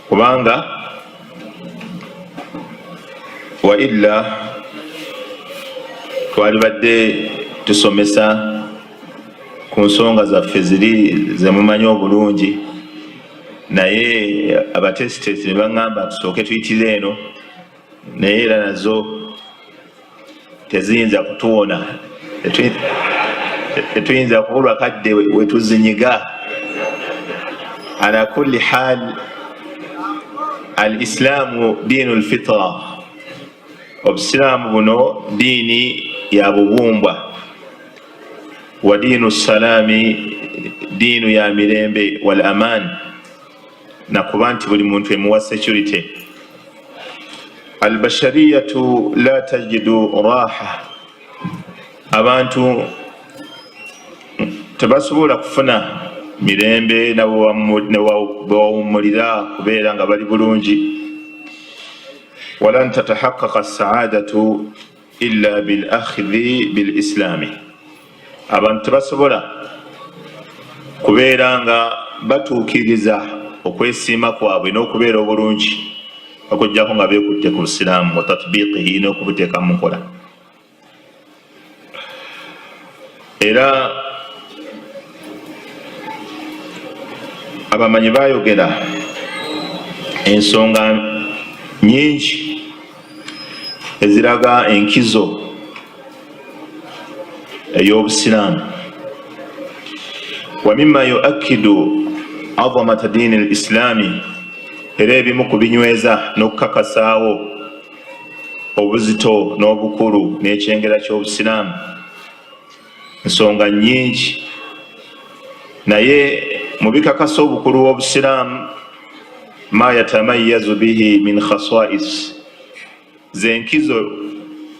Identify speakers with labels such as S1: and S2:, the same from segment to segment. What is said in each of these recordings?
S1: Kubanga wa illa twalibadde tusomesa ku nsonga zaffe ziri zemumanyi obulungi, naye abateesiteesi ne baŋŋamba tusooke tuyitire eno, naye era nazo teziyinza kutuwona, tetuyinza kubulwa kadde wetuzinyiga. Ala kulli hal, al islaamu diinu lfitra, obusiraamu buno diini ya bubumbwa, wa diinu salaami, diinu ya mirembe, wal aman, nakuba nti buli muntu emuwa security. Albashariyatu la tajidu raha, abantu tebasobola kufuna mirembe nabwewawummulira kubeera nga bali bulungi. Walan tatahaqaqa saadatu illa bilakhdi bilislami, abantu tebasobola kubeera nga batuukiriza okwesiima kwabwe n'okubeera obulungi okujjako nga beekutte ku busiraamu, wa tatbiqihi, n'okubuteeka mu nkola. Era abamanyi bayogera ensonga nyingi eziraga enkizo ey'obusiraamu. Wa mima yuakidu azamata diini l islaami, era ebimu ku binyweza n'okukakasaawo obuzito n'obukulu n'ekyengera ky'obusiraamu, nsonga nnyingi, naye mu bikakasa obukulu bw'obusiraamu, ma yatamayazu bihi min khasais, zenkizo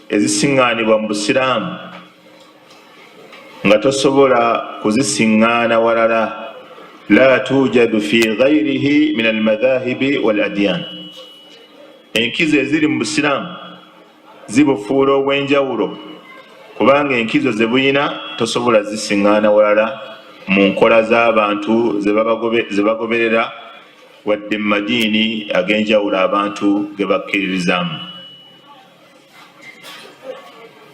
S1: ezisiŋŋaanibwa mu busiraamu nga tosobola kuzisiŋŋaana walala, la tujadu fi ghairihi min almadhahibi wal adyan. Enkizo eziri mu busiraamu zibufuula obw'enjawulo, kubanga enkizo ze buyina tosobola zisiŋŋaana walala mu nkola z'abantu ze bagoberera, wadde mu madiini ag'enjawulo abantu ge bakkiririzaamu.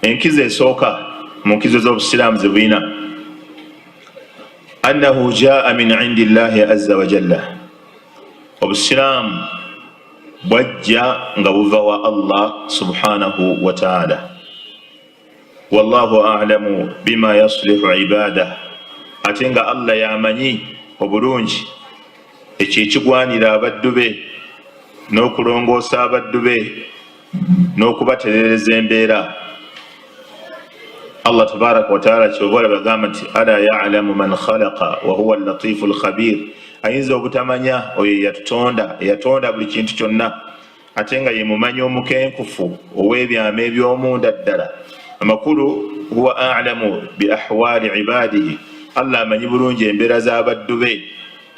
S1: Enkizo esooka mu nkizo z'obusiraamu ze bulina, annahu jaa min indi llahi azza wa jalla, obusiraamu bwajja nga buva wa Allah subhanahu wa taala. Wallahu alamu bima yaslihu ibadah, ate nga Allah yamanyi obulungi ekyo ekigwanira abaddu be n'okulongoosa abaddu be n'okubaterereza embeera. Allah tabaraka wataala kyova olaba agamba nti ala yalamu man khalaqa wahuwa allatifu lkhabir, ayinza obutamanya oyo eyatutonda, eyatonda buli kintu kyonna, ate nga ye mumanyi omukenkufu ow'ebyama eby'omunda ddala. Amakulu, huwa alamu bi ahwali ibadihi, Allah amanyi bulungi embeera z'abaddu be,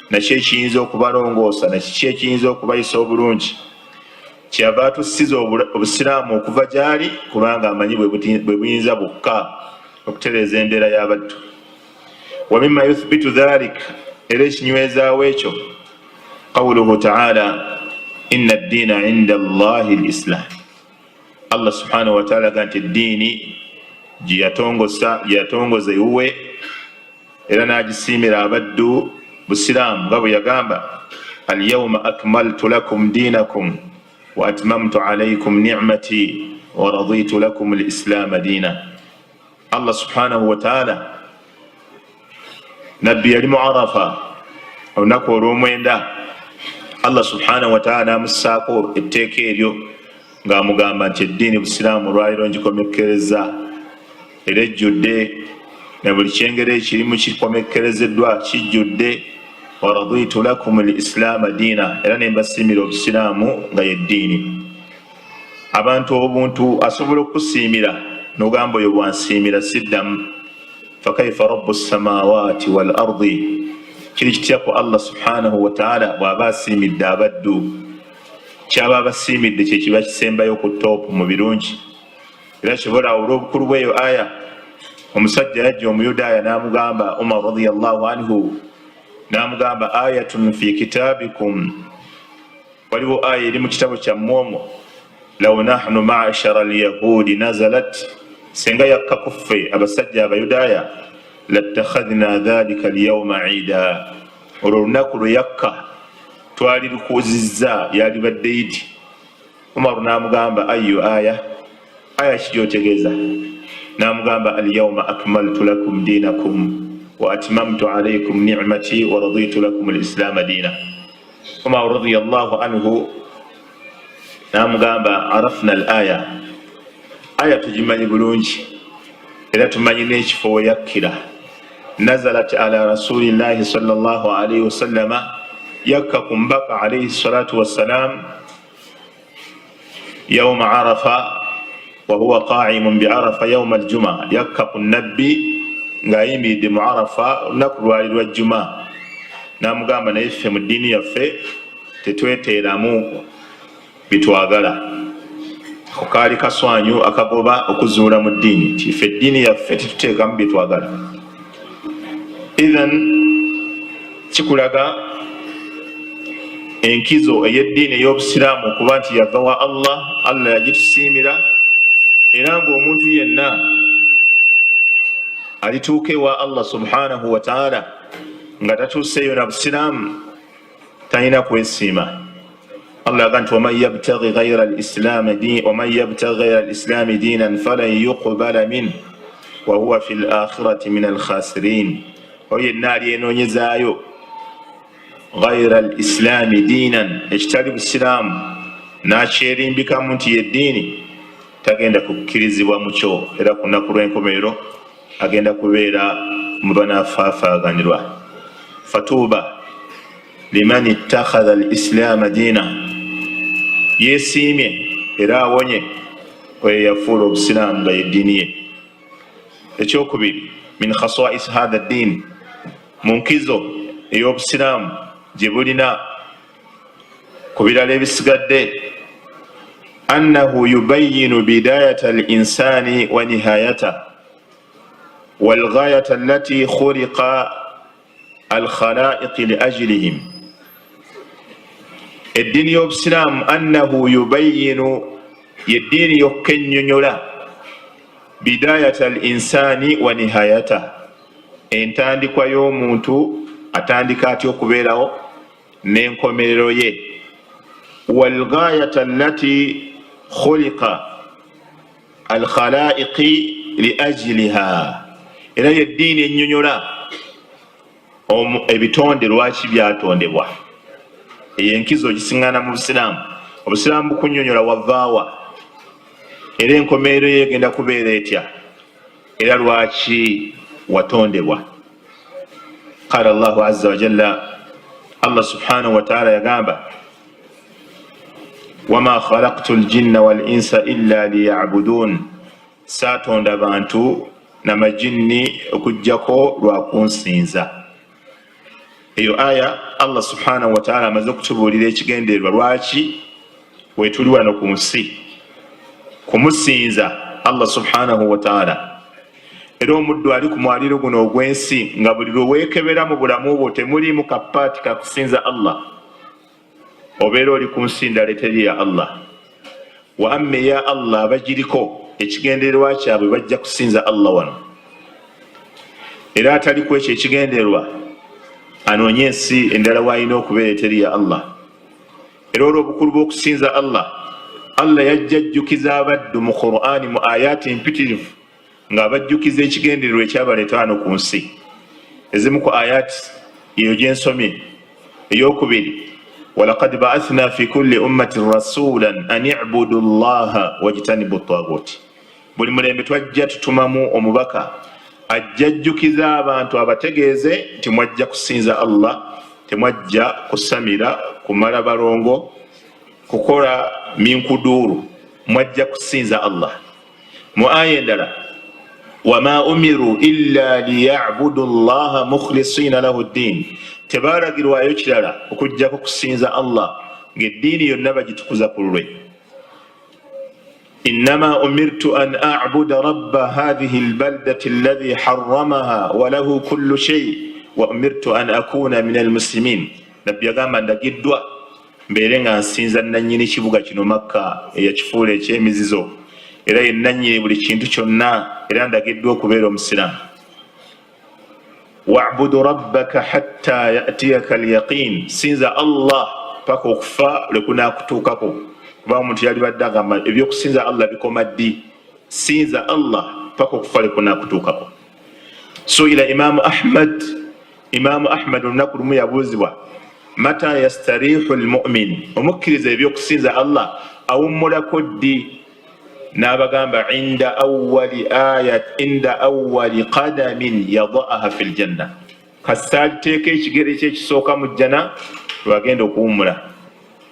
S1: naki ekiyinza okubalongoosa, nakiki ekiyinza okubayisa obulungi. Kyeyava atussiza obusiraamu okuva gy'ali, kubanga amanyi bwe buyinza bwokka okutereeza embeera y'abaddu. Wa mima yuthbitu dhalik, era ekinywezaawo ekyo, qawuluhu taala inna ddiina inda Allahi lislam. Allah subhanahu wataala aga nti eddiini gyeyatongoza ewuwe era n'agisiimira abaddu busiraamu, nga bwe yagamba alyauma akmaltu lakum diinakum wa atmamtu alaikum nicmati wa raditu lakum lislaama diina. Allah subhanahu wataala, nabbi yali mu Arafa olunaku olw'omwenda, Allah subhanahu wataala n'amussaako etteeka eryo ng'amugamba nti eddiini busiraamu olwaliro ngikomekkereza era ejjudde, na buli kyengera ekirimu kikomekkerezeddwa, kijjudde, waraditu lakum lislaama diina, era ne mbasiimira obusiraamu nga yeddiini. Abantu obuntu asobola okukusiimira n'ogamba oyo bwansiimira siddamu, fakaifa rabu samawaati wal ardi, kiri kitya ku Allah subhanahu wataala bw'aba asiimidde abaddu? Kyaba abasiimidde kyekiba kisembayo ku toopu mu birungi. Era kibola olw'obukulu bw'eyo aya, omusajja yajja omuyudaaya n'amugamba Umar radiallahu anhu, n'amugamba ayatun fi kitabikum. Waliwo aya eri mu kitabo kyammwe omwo, law nahnu ma'shara alyahudi nazalat, senga yakka ku ffe abasajja abayudaaya, lattakhadhna dhalika alyawma ida, olwo olunaku lwe yakka twali lukuzizza, yalibadde idi. Umaru n'amugamba, ayu aya, aya ki gyotegeeza? N'amugamba, alyawma akmaltu lakum dinakum wa atmamtu alaykum ni'mati wa raditu lakum alislama dina. Umaru radiyallahu anhu n'amugamba, arafna al aya, aya tugimanyi bulungi era tumanyi n'ekifo we yakkira. Nazalat ala rasulillahi sallallahu alaihi wasallama, yakka ku mbaka alaihi salatu wassalam yauma arafa wahuwa qaimun biarafa yauma aljuma, yakka ku nabbi ng'ayimiridde mu Arafa, olunaku lwali lwa juma. N'amugamba, naye ffe mu ddiini yaffe tetweteeramu bitwagala. Ako kaali kaswanyu akagoba okuzuula mu ddiini nti ffe eddiini yaffe tetuteekamu byetwagala. Ithan kikulaga enkizo ey'eddiini ey'obusiraamu okuba nti yava wa Allah, Allah yagitusiimira, era ng'omuntu yenna alituuka ewa Allah subhanahu wataala nga tatuuseeyo na busiraamu talina kwesiima. Allah yaga nti waman yabtaghi ghayra alislami diinan falan yuqbala minh wahuwa fi lakhirati min alkhasirin. Oyo yenna alyenoonyezaayo ghayra alislami diinan, ekitali busiraamu, n'akyerimbikamu nti yeddiini, tagenda kukkirizibwa mukyo, era ku lunaku lw'enkomerero agenda kubeera mu banaafaafaaganirwa. Fatuuba liman ittakhadha alislaama diina, yeesiimye era awonye oyo yafuula obusiraamu nga yeddiini ye. Ekyokubiri, min khasais hatha ddiini, mu nkizo ey'obusiraamu gye bulina ku birala ebisigadde, annahu yubayinu bidayata al insani wa nihayata walghayata allati khuliqa alkhalaiqi liajlihim. Eddiini y'obusiraamu, annahu yubayinu, yeddiini yokka ennyonyola bidayata al insani wa nihayata, entandikwa y'omuntu, atandika atya okubeerawo, n'enkomerero ye, walghayata allati khuliqa alkhalaiqi liajliha, era yeddiini ennyonyola ebitonde lwaki byatondebwa. Eyo enkizo ogisiŋŋaana mu busiraamu. Obusiraamu bukunnyonnyola wavaawa, era enkomerero ye egenda kubeera etya, era lwaki watondebwa. Qala Allahu azza wajalla, Allah subhanahu wataala yagamba, wama khalaktu ljinna wal insa illa liyabudun, saatonda bantu namajinni okugjako lwakunsinza. Eyo aya Allah subhanahu wataala amaze okutubuulira ekigendererwa lwaki wetuli wano ku nsi, kumusinza Allah subhanahu wataala. Era omuddu ali ku mwaliro guno ogw'ensi nga buli lwe weekebera mu bulamu bwo temuliimu kapaati kakusinza Allah, obeera oli ku nsi ndala eteri ya Allah. Wa amma eya Allah, abagiriko ekigendererwa kyabwe bajja kusinza Allah wano, era atali ku ekyo ekigendererwa anoonye ensi endala waalina okubeera eteri ya Allah. Era olw'obukulu bw'okusinza Allah, Allah yajja ajjukiza abaddu mu Qur'ani mu ayaati empitirivu ng'abajjukiza ekigendererwa ekyabaleeta wano ku nsi. Ezimu ku ayaati eyo gyensomye. Eyokubiri, walakad baathna fi kulli ummatin rasulan an ibudu llaha wajtanibu taguti, buli mulembe twajja tutumamu omubaka ajja ajjukiza abantu abategeeze nti mwajja kusinza Allah, temwajja kusamira, kumala balongo, kukola minkuduuru, mwajja kusinza Allah. Mu aya endala, wama umiru illa liyabudu llaha mukhlisina lahu ddin, tebalagirwayo kirala okugjako kusinza Allah ng'eddiini yonna bagitukuza ku lulwe. Innama umirtu an abuda rabba hathihi lbaldati alladhi haramaha walahu kullu shei wa umirtu an akuna min almuslimin. Nabbi yagamba, ndagiddwa Mbeere nga nsinza nannyini kibuga kino Makka, eyakifuula ekyemizizo, era ye nannyini buli kintu kyonna, era ndagiddwa okubeera omusiraamu. Wabudu rabbaka hatta yatiyaka alyaqin, sinza Allah paka okufa lwe kunaakutuukako. Kuba omuntu yalibadde agamba ebyokusinza Allah bikoma ddi? Sinza Allah paka okufa lwe kunaakutuukako. Suila Imamu Ahmad, Imamu Ahmad olunaku lumu yabuuzibwa, mata yastarihu lmumin, omukkiriza ebyokusinza Allah awummulako ddi? N'abagamba, inda awali ayat, inda awali qadamin yadaaha fi ljanna, kasita aliteeka ekigere kye ekisooka mu jjana lwagenda okuwummula.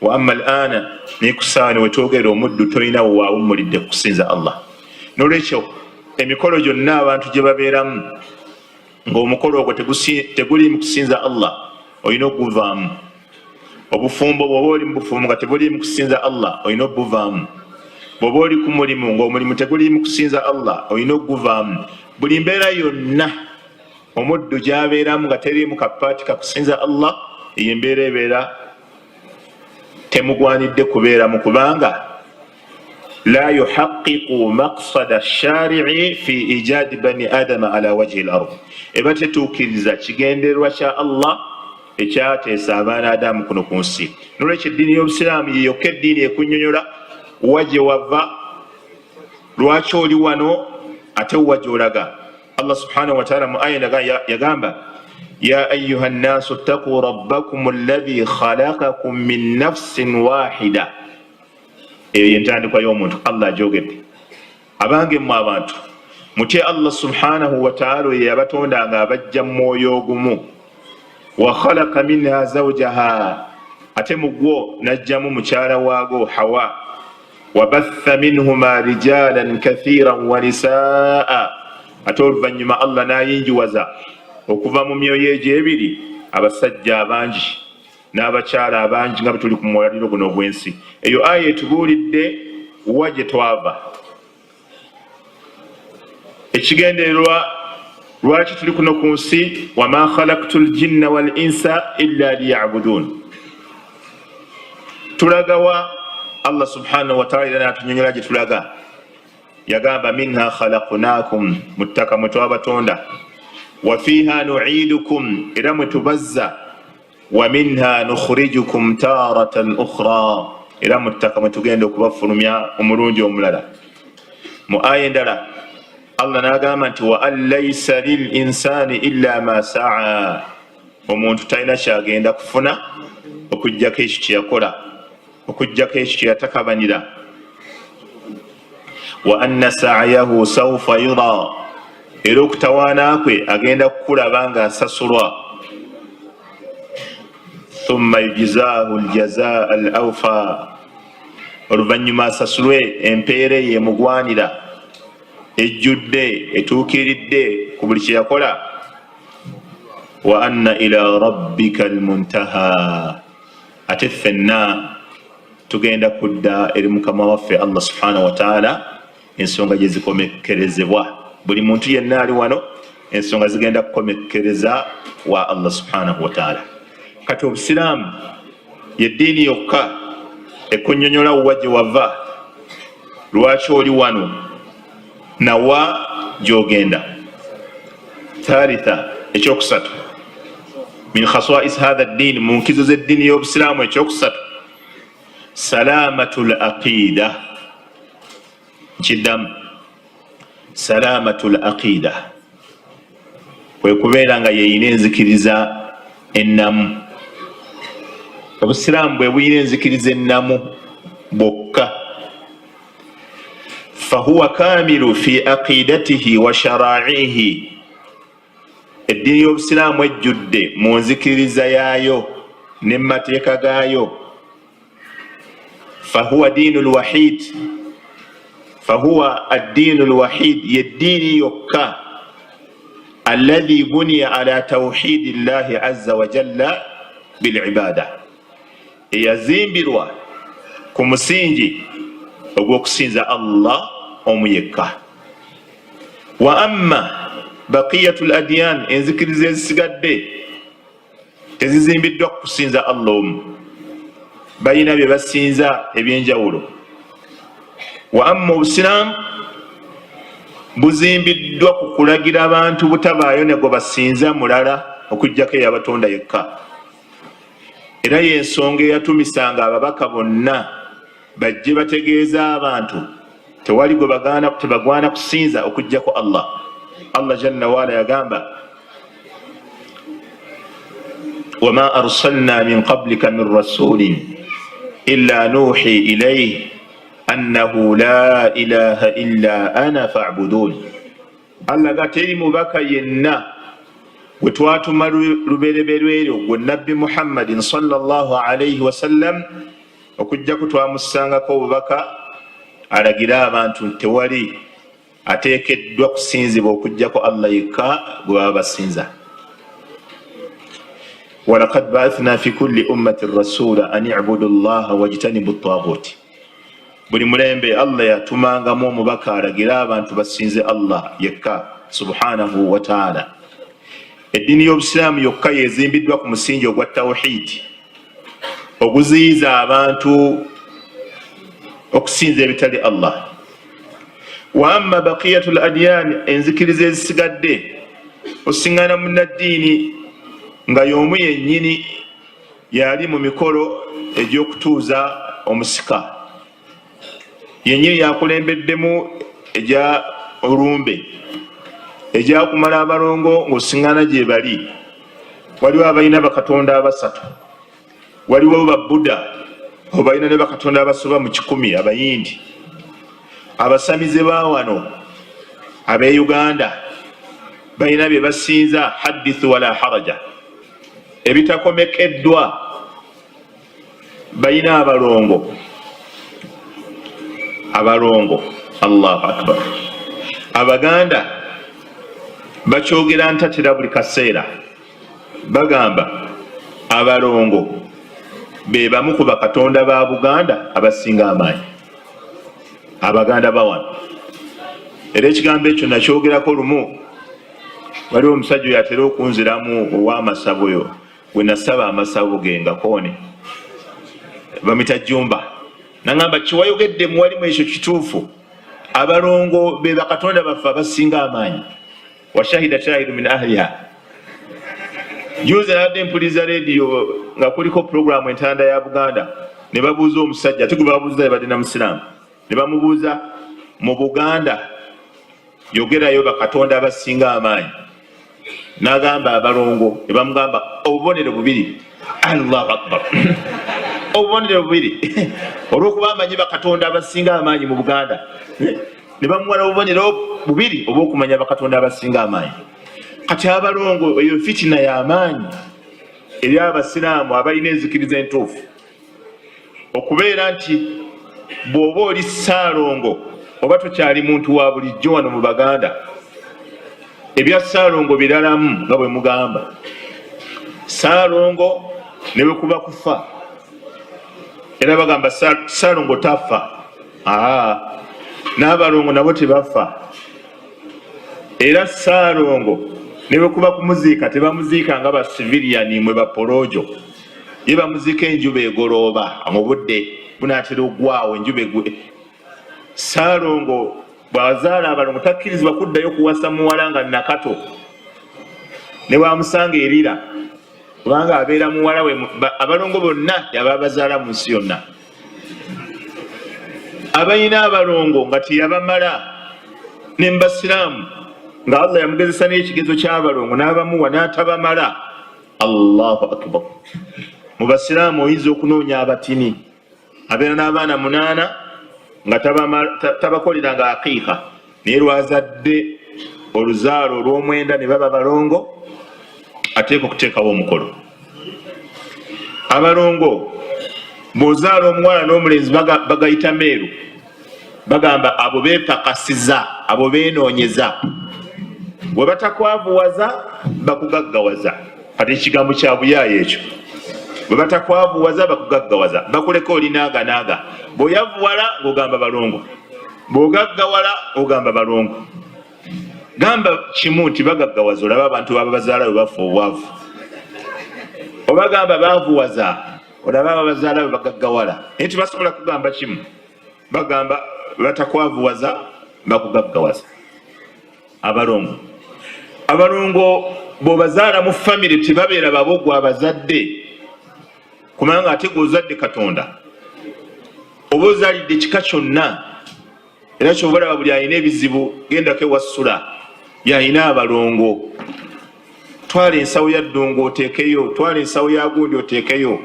S1: Wa amma al ana, naye ku ssaawa ne wetwogerera omuddu tolina we waawummulidde kusinza Allah. Nolwekyo emikolo gyonna abantu gye babeeramu ng'omukolo ogwo teguliimu kusinza Allah, olina okuguvaamu. Obufumbo, bw'oba oli mu bufumbo nga tebuliimu kusinza Allah, olina okubuvaamu. Bw'oba oli ku mulimu ng'omulimu teguliimu kusinza Allah, olina okuguvaamu. Buli mbeera yonna omuddu gy'abeeramu nga teriimu kapaati kakusinza Allah, eyo embeera ebeera temugwanidde kubeeramu, kubanga la yuhaqiqu maqsada sharii fi ijadi bani adama ala wajhi l ard, eba tetuukiriza kigendererwa kya Allah ekyateesa abaana Adamu kuno ku nsi. Nolwekyo eddiini y'obusiraamu yeyokka eddiini ekunyonyola wa gye wava, lwaki oli wano, ate wa gy'olaga. Allah subhanahu wataala mu aya yagamba, ya ayuha nnaasu ttaquu rabbakum alladhi khalaqakum min nafsin wahida. Eyo yentandikwa y'omuntu Allah agyogedde. Abange mmwe abantu, mutye Allah subhanahu wataala oyo yabatonda nga abajja mu mwoyo ogumu. Wa khalaqa minha zawjaha, ate mu gwo n'ajjamu mukyala waago Hawa. Wabatha minhuma rijalan kathiran wa nisaa, ate oluvannyuma Allah n'ayinjiwaza okuva mu myoyo egyo ebiri abasajja abangi n'abakyala abangi nga bwe tuli ku muwalaliro guno ogw'ensi. Eyo aya etubuulidde wa gye twava, ekigendererwa lwaki tuli kuno ku nsi. Wama khalaktu ljinna wal insa illa liyabudun. Tulagawa? Allah subhanahu wataala era natunyonyola gye tulaga. Yagamba, minha khalaknakum, mu ttaka mwe twabatonda, wa fiha nuidukum, era mwe tubazza, wa minha nukhrijukum taratan ukhra, era mu ttaka mwe tugenda okubafulumya omulundi omulala. Mu aya endala Allah n'agamba nti, wa an laisa lil insani illa ma saa, omuntu talina kyagenda kufuna okugjako ekyo kyeyakola, okugjako ekyo kyeyatakabanira. Wa anna saayahu saufa yura, era okutawaana kwe agenda kukulaba nga asasulwa. Thumma yujzaahu ljazaa al awfa, oluvannyuma asasulwe empeera eyo emugwanira ejjudde etuukiridde ku buli kyeyakola. Wa anna ila rabbika almuntaha, ate ffenna tugenda kudda eri mukama waffe Allah subhanahu wataala, ensonga gye zikomekkerezebwa. Buli muntu yenna ali wano ensonga zigenda kukomekkereza wa Allah subhanahu wataala. Kati obusiraamu yeddiini yokka ekunyonyola wa gye wava, lwaki oli wano, nawa gyogenda. Thalitha, ekyokusatu, min khasais hatha ddiini, mu nkizo z'eddiini y'obusiraamu ekyokusatu, salamatu l aqida. Nkiddamu, salamatu l aqida kwe kubeera nga yeyina enzikiriza ennamu. Obusiraamu bwe buyina enzikiriza ennamu bwokka. Fahuwa kamilu fi aqidatihi wa sharaihi, eddiini y'obusiraamu ejjudde mu nzikiriza yaayo ne mumateeka gaayo. Fahuwa diinu lwahid, fahuwa addiinu lwahid, yeddiini yokka alladhi buniya ala tauhidi llahi azza wajalla bilibada, eyazimbirwa ku musingi ogw'okusinza Allah omu yekka. Wa amma baqiyatu l adyan, enzikiriza ezisigadde tezizimbiddwa ku kusinza Allah omu. Balina bye basinza ebyenjawulo. Wa amma obusiraamu buzimbiddwa ku kulagira abantu butabaayo ne gwe basinza mulala okuggyako eyabatonda yekka. Era y'ensonga eyatumisanga ababaka bonna bajje bategeeze abantu tewali gwe tebagwana kusinza okuggyako Allah. Allah jalla waala yagamba, wama arsalna min qablika min rasulin illa nuhi ilayhi annahu la ilaha illa ana fa'budun. Allah ga teri mubaka yenna gwe twatuma lubereberye gwe Nabbi Muhammadin sallallahu alayhi wasallam okuggyako twamussangako obubaka alagira abantu nti tewali ateekeddwa kusinzibwa okuggyako Allah yekka gwe baba basinza. Walaqad baathna fi kulli ummatin rasula an ibudu llaha wajtanibu ttaguti. Buli mulembe Allah yatumangamu omubaka alagira abantu basinze Allah yekka subhanahu wa taala. Eddiini y'obusiraamu yokka yezimbiddwa ku musingi ogwa tawhidi oguziyiza abantu okusinza ebitali Allah. Wa amma baqiyatu l adyan, enzikiriza ezisigadde osiŋŋana munnaddiini nga y'omu yennyini yali mu mikolo egy'okutuuza omusika, yennyini yakulembeddemu egya olumbe egyakumala abalongo ng'osiŋŋana gye bali. Waliwo abalina bakatonda abasatu, waliwo babuda obalina ne bakatonda abasoba mu 100, abayindi, abasamize ba wano ab'e Uganda balina bye basinza, hadithu wala haraja, ebitakomekeddwa. Balina abalongo, abalongo, Allahu akbar. Abaganda bakyogera ntatera buli kaseera, bagamba abalongo be bamu ku bakatonda ba Buganda abasinga amaanyi, Abaganda bawano. Era ekigambo ekyo nakyogerako lumu, waliwo omusajja oyo atera okunziramu ow'amasabo oyo gwe nasaba amasabo ge nga koone bamita Jumba, nagamba kiwayogedde muwalimu ekyo kituufu, abalongo be bakatonda baffe abasinga amaanyi. Washahida shahidu min ahliha. Juzi nabadde mpuliza rediyo nga kuliko puroguramu Entanda ya Buganda, ne babuuza omusajja, ate gwe babuuza yabadde na musiraamu, ne bamubuuza, mu Buganda yogerayo bakatonda abasinga amaanyi. N'agamba abalongo. Ne bamugamba obubonero bubiri. Allahu akbar, obubonero bubiri, olwokuba amanyi bakatonda abasinga amaanyi mu Buganda, ne bamuwala obubonero bubiri obwokumanya bakatonda abasinga amaanyi. Kati abalongo eyo fitina y'amaanyi eri abasiraamu abalina enzikiriza entuufu, okubeera nti bw'oba oli ssaalongo oba tokyali muntu wa bulijjo wano mu Baganda. Ebya ssaalongo biralamu nga bwe mugamba ssaalongo ne bwe kuba kufa, era bagamba ssaalongo tafa, n'abalongo nabo tebafa. Era ssaalongo ne bwe kuba kumuziika tebamuziika nga ba civilian mwe bapoloojo, ye bamuziika enjuba egolooba, mu budde bunaatera ogwawo enjuba egwe. Ssaalongo bw'azaala abalongo takkirizibwa kuddayo kuwasa muwala nga nakato ne bwamusanga erira, kubanga abeera muwala we. Abalongo bonna yaba bazaala mu nsi yonna. Abalina abalongo nga teyabamala ne mubasiraamu nga Allah yamugezesa n'ekigezo ky'abalongo n'abamuwa n'atabamala. Allahu akbar. Mu basiraamu oyinza okunoonya abatini abeera n'abaana 8 nga tabakolera nga aqiika, naye lwazadde oluzaalo olw'omwenda ne baba balongo ateeka okuteekawo omukolo. Abalongo bw'ozaala omuwala n'omulenzi bagayita meeru, bagamba abo beepakasiza, abo beenoonyeza, bwe batakwavuwaza bakugaggawaza. Kati ekigambo kya buyaayo ekyo, bwe batakwavuwaza bakugaggawaza, bakuleka oli naaga naaga. Bw'oyavuwala ng'ogamba balongo, bw'ogaggawala ogamba balongo. Gamba kimu nti bagaggawaza, olaba abantu baba bazaala bwe bafa obwavu, oba gamba baavuwaza. Olaba ababazaala bwe bagaggawala, naye tebasobola kugamba kimu, bagamba batakwavuwaza, bakugaggawaza. Abalongo, abalongo bw'obazaala mu famire tebabeera babo, gwe abazadde, kubanga ate gw'ozadde Katonda, oba ozaalidde ekika kyonna. Era kyova olaba buli alina ebizibu gendako ewassula yalina abalongo, twala ensawo ya ddungu oteekeyo, twala ensawo ya gundi oteekeyo,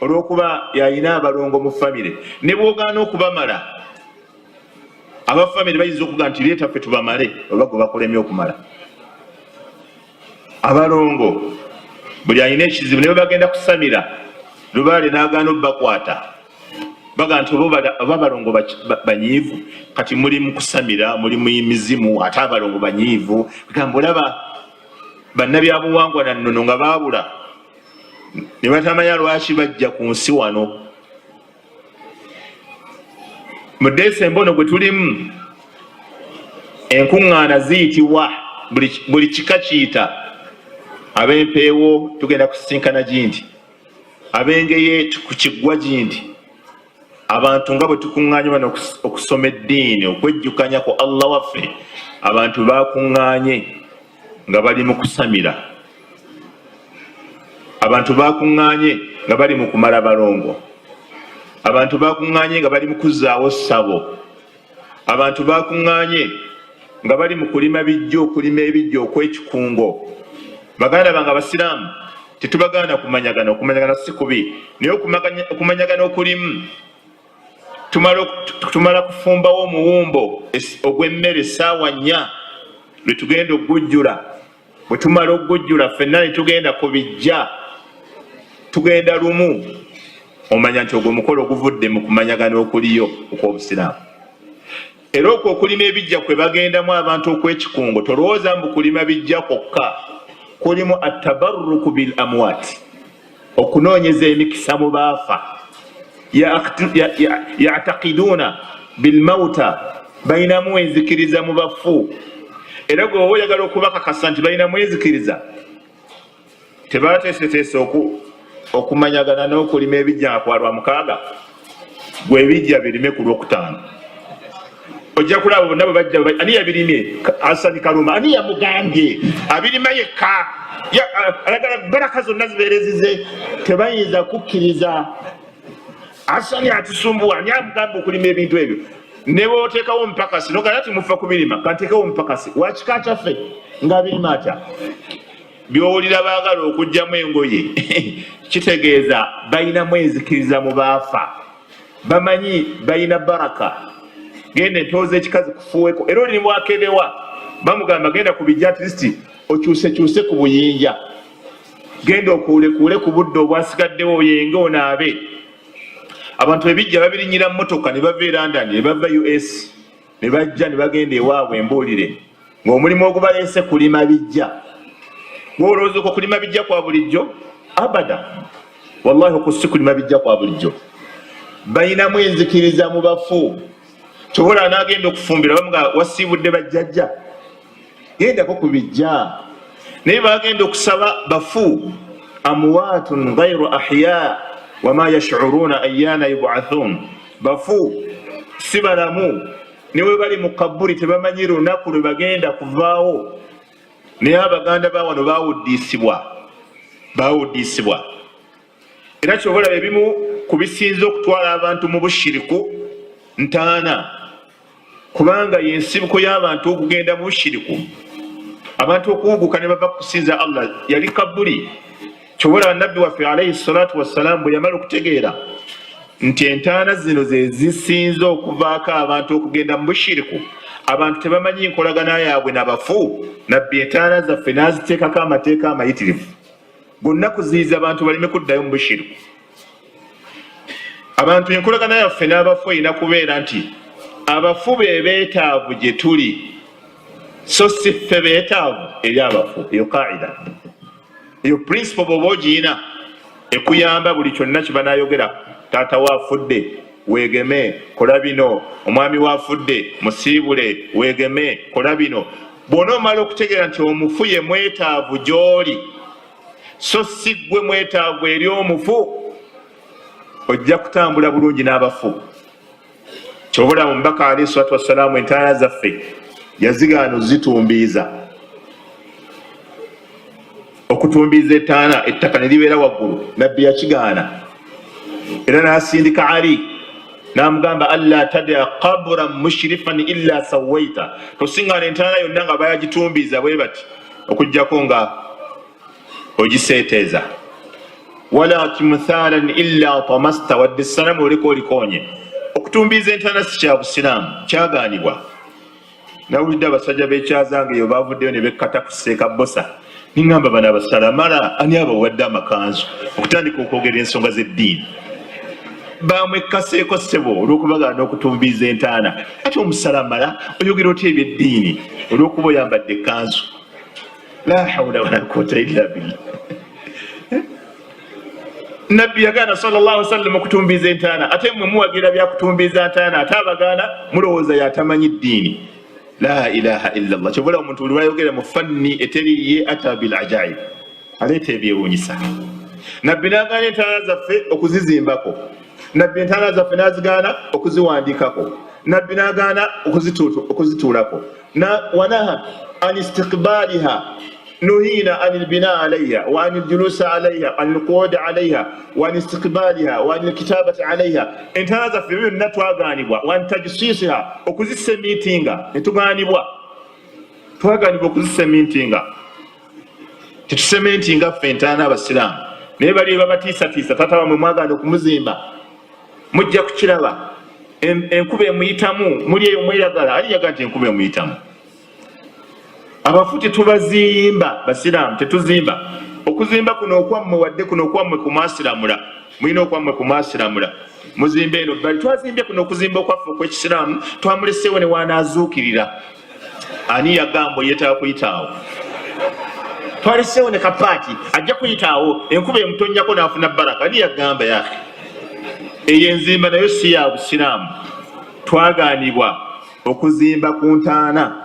S1: olw'okuba yalina abalongo mu famire. Ne bw'ogaana okubamala, aba famire bayinza okugaa nti leeta ffe tubamale, oba gwe bakulemye okumala abalongo. Buli alina ekizibu ne bwe bagenda kusamira lubaale n'agaana obbakwata, baga nti oba abalongo banyiivu. Kati muli mu kusamira, muli mu mizimu, ate abalongo banyiivu. Gamba olaba bannabyabuwangwa na nnono nga baabula ne batamanya lwaki bajja ku nsi wano. Mu Desemba ono gwe tulimu, enkuŋŋaana ziyitibwa, buli kika kiyita. Ab'empeewo tugenda kusisinkana gindi, ab'engeye ku kiggwa gindi. Abantu nga bwe tukuŋŋaanye bano okusoma eddiini, okwejjukanya ku Allah waffe, abantu bakuŋŋaanye nga bali mu kusamira, abantu bakuŋŋaanye nga bali mu kumala balongo, abantu bakuŋŋaanye nga bali mu kuzzaawo ssabo, abantu bakuŋŋaanye nga bali mu kulima bijja, okulima ebijja okw'ekikungo. Baganda bange abasiraamu, tetubagaana kumanyagana, okumanyagana si kubi, naye okumanyagana okulimu tumala kufumbawo omuwumbo ogw'emmere essaawa 4 lwe tugenda okugujjula. Bwe tumala okugujjula ffenna ne tugenda ku bijja, tugenda lumu, omanya nti ogwo omukolo oguvudde mu kumanyagana okuliyo okw'obusiraamu. Era okwo okulima ebijja kwe bagendamu abantu okw'ekikungo, tolowooza mbu kulima bijja kwokka, kulimu atabarruku bil amwat, okunoonyeza emikisa mu baafa. Yatakiduuna bilmauta, balinamu enzikiriza mu bafu. Era gwe oba oyagala okubakakasa nti balinamu enzikiriza, tebateeseteese okumanyagana n'okulima ebijja nga kwa Lwamukaaga, gwe ebijja birime ku Lwokutaano, ojja kulaba bonna bwe bajja. Ani yabirimye? Asani Kaluma. Ani yamugambye? Abirima yekka, ayagala baraka zonna zibeerezize. Tebayinza kukkiriza. Asani atusumbuwa, ani amugamba okulima ebintu ebyo? Ne bwoteekawo omupakasi nogala ti mufa kubirima, kanteekewo omupakasi wakika kyaffe ng'abirima atya? Byowulira baagala okugjamu engoye, kitegeeza balinamu enzikiriza mu baafa, bamanyi balina baraka. Genda empewo z'ekikazi kufuuweko, era oli bwakebewa bamugamba genda ku bijja, at least okyusekyuse ku buyinja, genda okuulekuule ku budde obwasigaddewo, oyenge, onaabe. Abantu ebijja babirinyira mmotoka ne bava e London, ne bava US, ne bajja ne bagenda ewaabwe. Embuulire ng'omulimu ogubaleese kulima bijja. Gwolowooza okwo kulima bijja kwa bulijjo? Abada, wallahi, okwo si kulima bijja kwa bulijjo. Balinamu enzikiriza mu bafu. Kyobola anaagenda okufumbira bamuga wasiibudde bajjajja, gendako ku bijja. Naye bagenda okusaba bafu, amwatun gairu ahya wama yashuruna ayana yubathun. Bafu si balamu, ne bwe bali mu kaburi tebamanyi lunaku lwe bagenda kuvaawo. Naye abaganda ba wano bawuddiisibwa, bawuddiisibwa. Era kyoba olaba ebimu ku bisinza okutwala abantu mu bushiriku ntaana, kubanga yensibuko y'abantu okugenda mu bushiriku, abantu okuwuguka ne bava kusinza Allah, yali kabuli. Kyoba olaba nabbi waffe alaihi salatu wassalaamu bwe yamala okutegeera nti entaana zino ze zisinza okuvaako abantu okugenda mu bushiriku, abantu tebamanyi nkolagana yaabwe nabafu, nabbi entaana zaffe n'aziteekako amateeka amayitirivu gonna kuziyiza abantu baleme kuddayo mu bushiriku. Abantu, enkolagana yaffe n'abafu erina kubeera nti abafu be beetaavu gye tuli, so si ffe beetaavu eri abafu. Eyo kaida, eyo principle bw'oba ogiyina, ekuyamba buli kyonna kibanayogera. Taata we afudde, weegeme, kola bino. Omwami we afudde, musiibule, weegeme, kola bino. Bw'ona omala okutegeera nti omufu ye mwetaavu gy'oli, so si ggwe mwetaavu eri omufu. Ojja kutambula bulungi n'abafu. Kyova olaba omubaka alaihi salatu wassalaamu entaana zaffe yazigaana ozitumbiiza. Okutumbiiza etaana ettaka ne libeera waggulu, Nabbi yakigaana era n'asindika Ali n'amugamba alla tadaa qabran mushrifan illa sawaita, tosiŋŋaana entaana yonna nga bayagitumbiiza bwe bati okuggyako nga ogiseeteeza, wala timthalan illa tamasta, wadde essanamu oleka olikoonye. Okutumbiiza entaana si kya busiraamu, kyagaanibwa. Nawulidde abasajja b'ekyazanga eyo baavuddeyo ne bekkata ku Seeka Bbosa, ne ŋŋamba bano abasalamala ani abawadde amakanzu okutandika okwogera ensonga z'eddiini? Baamwekkaseeko ssebo olw'okubagaana okutumbiiza entaana. Ate omusalamala oyogera otya eby'eddiini olw'okuba oyambadde ekkanzu? La hawula wala quwwata illa billah. Nabbi yagaana sallallahu alaihi wasallam okutumbiiza entaana, ate mmwe muwagira bya kutumbiiza ntaana, ate abagaana mulowooza yatamanyi ddiini. La ilaha illa Allah. Kyova olaba omuntu buli lwayogera mu fanni eteri ye ata bil ajaib, aleeta ebyewuunyisa. Nabbi n'agaana entaana zaffe okuzizimbako, Nabbi entaana zaffe n'azigaana okuziwandiikako, Nabbi n'agaana okuzituulako. Wanaha an istiqbaliha, nuhina an lbina alaiha wa an ljulusa alaiha an lquudi alaiha wa an istiqbaliha wa an lkitabati alaiha. Entaana zaffe ebyo byonna twagaanibwa. Wa an tajsisiha, okuzisemitinga netugaanibwa, twagaanibwa okuzisemintinga. Tetusementinga ffe entaana abasiraamu, naye bali babatiisatiisa, taata wamwe mwagaana okumuzimba, mujja kukiraba enkuba emuyitamu, muli eyo mweyagala, ali yaga nti enkuba emuyitamu. Abafu tetubazimba, basiraamu tetuzimba. Okuzimba kuno okwammwe, wadde kuno okwammwe kumwasiramula, mulina okwammwe kumwasiramula, muzimba eno bbali. Twazimbye kuno okuzimba okwaffe okw'ekisiraamu, twamuleseewo ne wanaazuukirira. Ani yagamba oyetaaga kuyitaawo? Twaleseewo ne kapaati, ajja kuyitaawo, enkuba emutonnyako n'afuna baraka. Ani yagamba yake? Eyo enzimba nayo si ya busiraamu. Twagaanibwa okuzimba ku ntaana,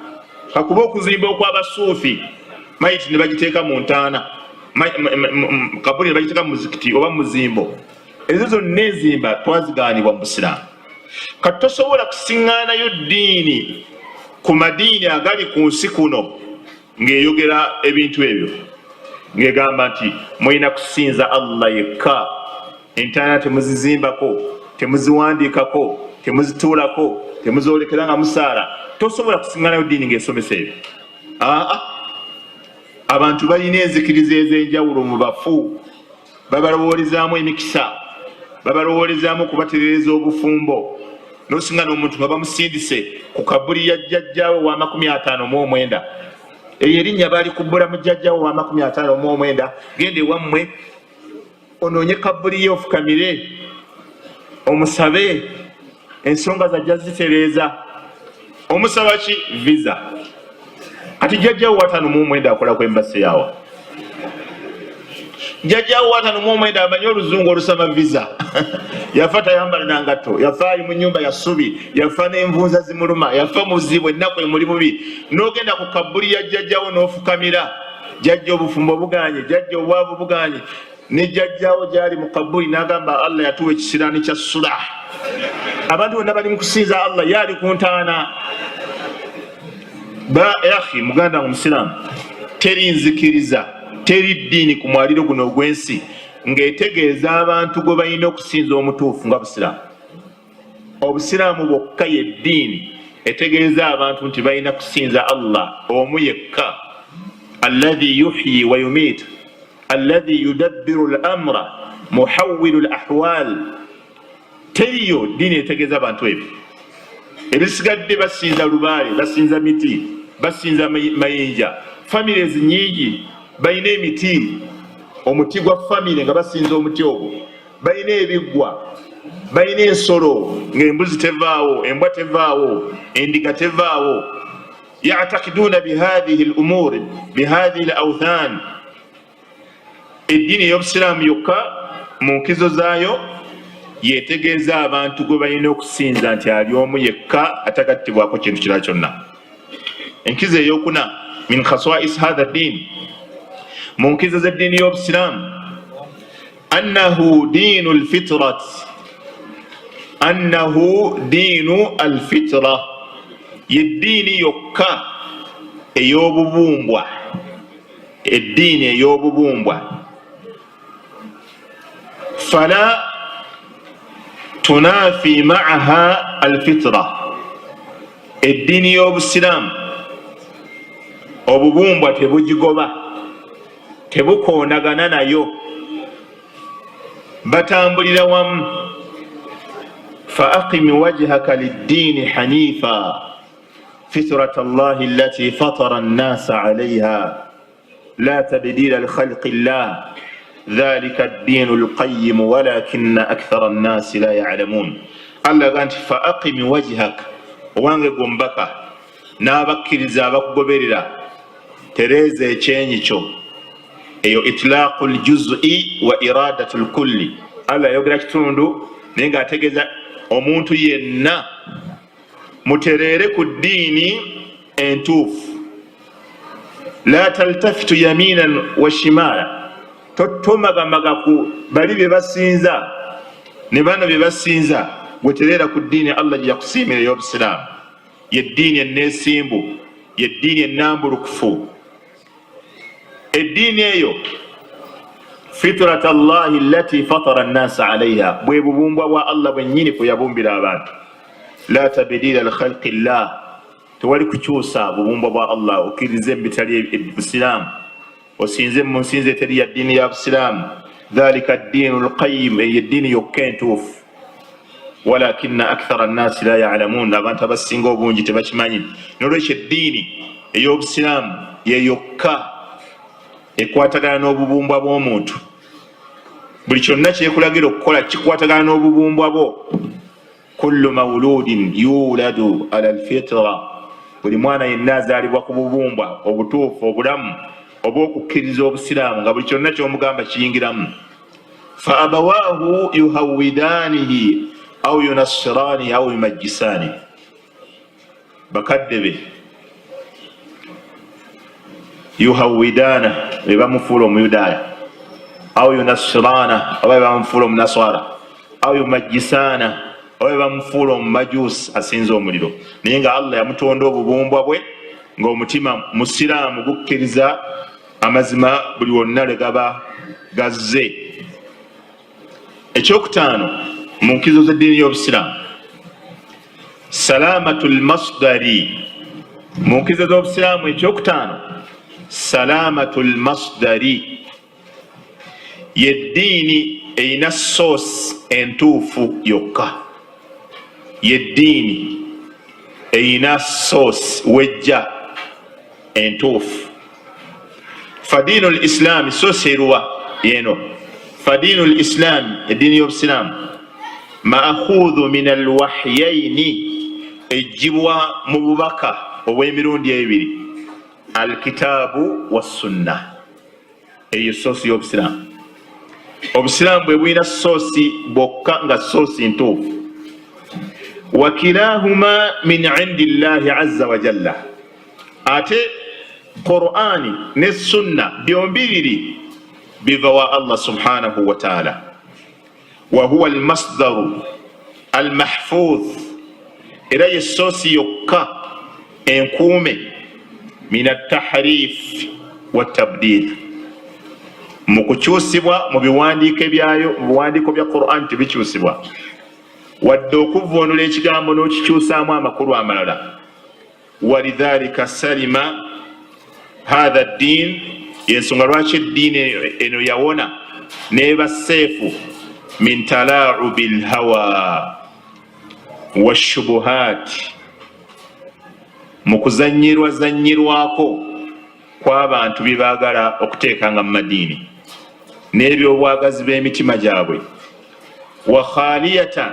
S1: kakuba okuzimba okw'abasuufi, mayiti ne bagiteeka mu ntaana, kabuli ne bagiteeka mu muzikiti oba mu muzimbo. Ezo zonna enzimba twazigaanibwa mu busiraamu. Kati tosobola kusiŋŋaanayo ddiini ku madiini agali ku nsi kuno ng'eyogera ebintu ebyo, ng'egamba nti mulina kusinza Allah yekka, entaana temuzizimbako, temuziwandiikako, temuzituulako, temuzoolekera nga musaala. Tosobola kusiŋŋaanayo ddiini ng'esomesa ebyo. Aa, abantu balina enzikiriza ez'enjawulo mu bafu, babalowoolezaamu emikisa, babalowoolezaamu okubatereereza obufumbo. N'osinga n'omuntu nga bamusindise ku kabuli ya jjajjaawe wa 59, eyo erinnya baalikubbula mu jjajjaawe wa 59. Genda ewammwe onoonye kabuli ye, ofukamire omusabe, ensonga zajja zitereeza. Omusaba ki? Visa. Kati jjajjawo wa 59 akola ku embasi yawa? Jjajjawo wa 59 amanyi oluzungu olusaba visa? Yafa tayambala na ngatto, yafa ali mu nyumba ya ssubi, yafa n'envunza zimuluma, yafa muzibu, ennaku emuli bubi. N'ogenda ku kabbuli ya jjajjawo n'ofukamira, jjajja obufumbo buganye, jjajja obwavu buganye, ne jjajjawo gyali mu kabuli n'agamba Allah yatuwa ekisiraani kya sula. Abantu bonna bali mu kusinza Allah, ye ali ku ntaana. Ba akhi, muganda wange omusiraamu, teri nzikiriza, teri ddiini ku mwaliro guno ogw'ensi ng'etegeeza abantu gwe balina okusinza omutuufu nga busiraamu. Obusiraamu bwokka ye ddiini etegeeza abantu nti balina kusinza Allah omu yekka, alladhi yuhyi wa yumiit, alladhi yudabbiru al-amra muhawwilu al-ahwal. Teriyo ddiini etegeeza abantu ebyo. Ebisigadde basinza lubaale, basinza miti, basinza mayinja. Families nyingi balina emiti, omuti gwa famire nga basinza omuti ogwo. Balina ebiggwa, balina ensolo ng'embuzi tevaawo, embwa tevaawo, endiga tevaawo. Yatakiduuna bihadhihi al-umur bihadhihi al-awthan. Eddiini ey'obusiraamu yokka mu nkizo zaayo yetegeeza abantu gwe balina okusinza nti ali omu yekka atagattibwako kintu kirala kyonna. Enkizo eyokuna, min khaswais hatha ddiini, mu nkizo z'eddiini y'obusiraamu, annahu diinu lfitrat. Annahu diinu alfitra, yeddiini yokka ey'obubumbwa, eddiini ey'obubumbwa. Fala tunafi maaha alfitra, eddiini y'obusiraamu obubumbwa tebugigoba, tebukoonagana nayo, batambulira wamu. Fa aqim wajhaka liddiini hanifa fitrat llahi allati fatara nnasa alaiha la tabdila likhalqi llah dhalika ddiinu lqayimu walakina akthara nnasi la yalamun. Allah aga nti fa aqim wajhak, owange gwe omubaka n'abakkiriza abakugoberera, tereeza ekyenyi kyo. Eyo itlaqu ljuzui wa iradatu lkulli, Allah ayogera kitundu naye ng'ategeeza omuntu yenna. Mutereere ku ddiini entuufu. La taltafitu yaminan wa shimala, totomagamaga ku bali bye basinza ne bano bye basinza, gwetereera ku ddiini Allah gye yakusiimira ey'obusiraamu. Yeddiini enneesimbu, yeddiini ennambulukufu, eddiini eyo fitrat llahi allati fatara nnasa alaiha, bwe bubumbwa bwa Allah bwennyini kwe yabumbira abantu. La tabdila likhalqi llah, tewali kukyusa bubumbwa bwa Allah. Okkirize mu bitali busiraamu, osinze mu nsinza eteri ya ddiini ya busiraamu. Dhalika ddiinu lqayim, eyo eddiini yokka entuufu. Walakina akthara nnasi la yalamun, abantu abasinga obungi tebakimanyi. Nolwekyo eddiini ey'obusiraamu yeyokka ekwatagana n'obubumbwa bw'omuntu. Buli kyonna kyekulagira okukola kikwatagana n'obubumbwa bwo. Kullu mauludin yuladu ala lfitra, buli mwana yenna azaalibwa ku bubumbwa obutuufu obulamu obw'okukkiriza obusiraamu, nga buli kyonna kyomugamba kiyingiramu. Fa abawaahu yuhawidanihi au yunassiranihi au yumajjisanihi, bakadde be yuhawidana be bamufuula omuyudaaya, au yunassirana oba be bamufuula omunaswara, au yumajjisana oba be bamufuula omumajuusi asinza omuliro. Naye nga Allah yamutonda obubumbwa bwe ng'omutima musiraamu gukkiriza amazima buli wonna lwe gaba gazze. Ekyokutaano mu nkizo z'eddiini y'obusiraamu, salamatu lmasdari. Mu nkizo z'obusiraamu ekyokutaano, salamatu lmasdari, yeddiini erina source entuufu yokka, yeddiini erina source wejja entuufu. Fadiinu lislaami, source eruwa yeno? Fadiinu lislaami, eddiini y'obusiraamu, maakhudhu min alwahyaini, ejjibwa mu bubaka obw'emirundi ebiri, alkitaabu wassunna. Eyo soosi y'obusiraamu. Obusiraamu bwe bulina soosi bwokka nga soosi ntuufu. Wakilahuma min indi llahi azza wajalla, ate Qur'ani ne sunna byombiriri biva wa Allah subhanahu wataala. Wahuwa almasdaru almahfudh, era ye soosi yokka enkuume, min atahrif watabdil, mu kukyusibwa mu biwandiiko byayo. Mu biwandiiko bya Quran tebikyusibwa, wadde okuvvuunula ekigambo n'okikyusaamu amakulu amalala. Walidhalika salima hatha ddin, yensonga lwaki eddiini eno yawona neba seefu, min talaubi lhawa washubuhaati, mu kuzanyirwa zanyirwako kw'abantu bye baagala okuteekanga mu madiini n'ebyobwagazi b'emitima gyabwe. Wa khaliyatan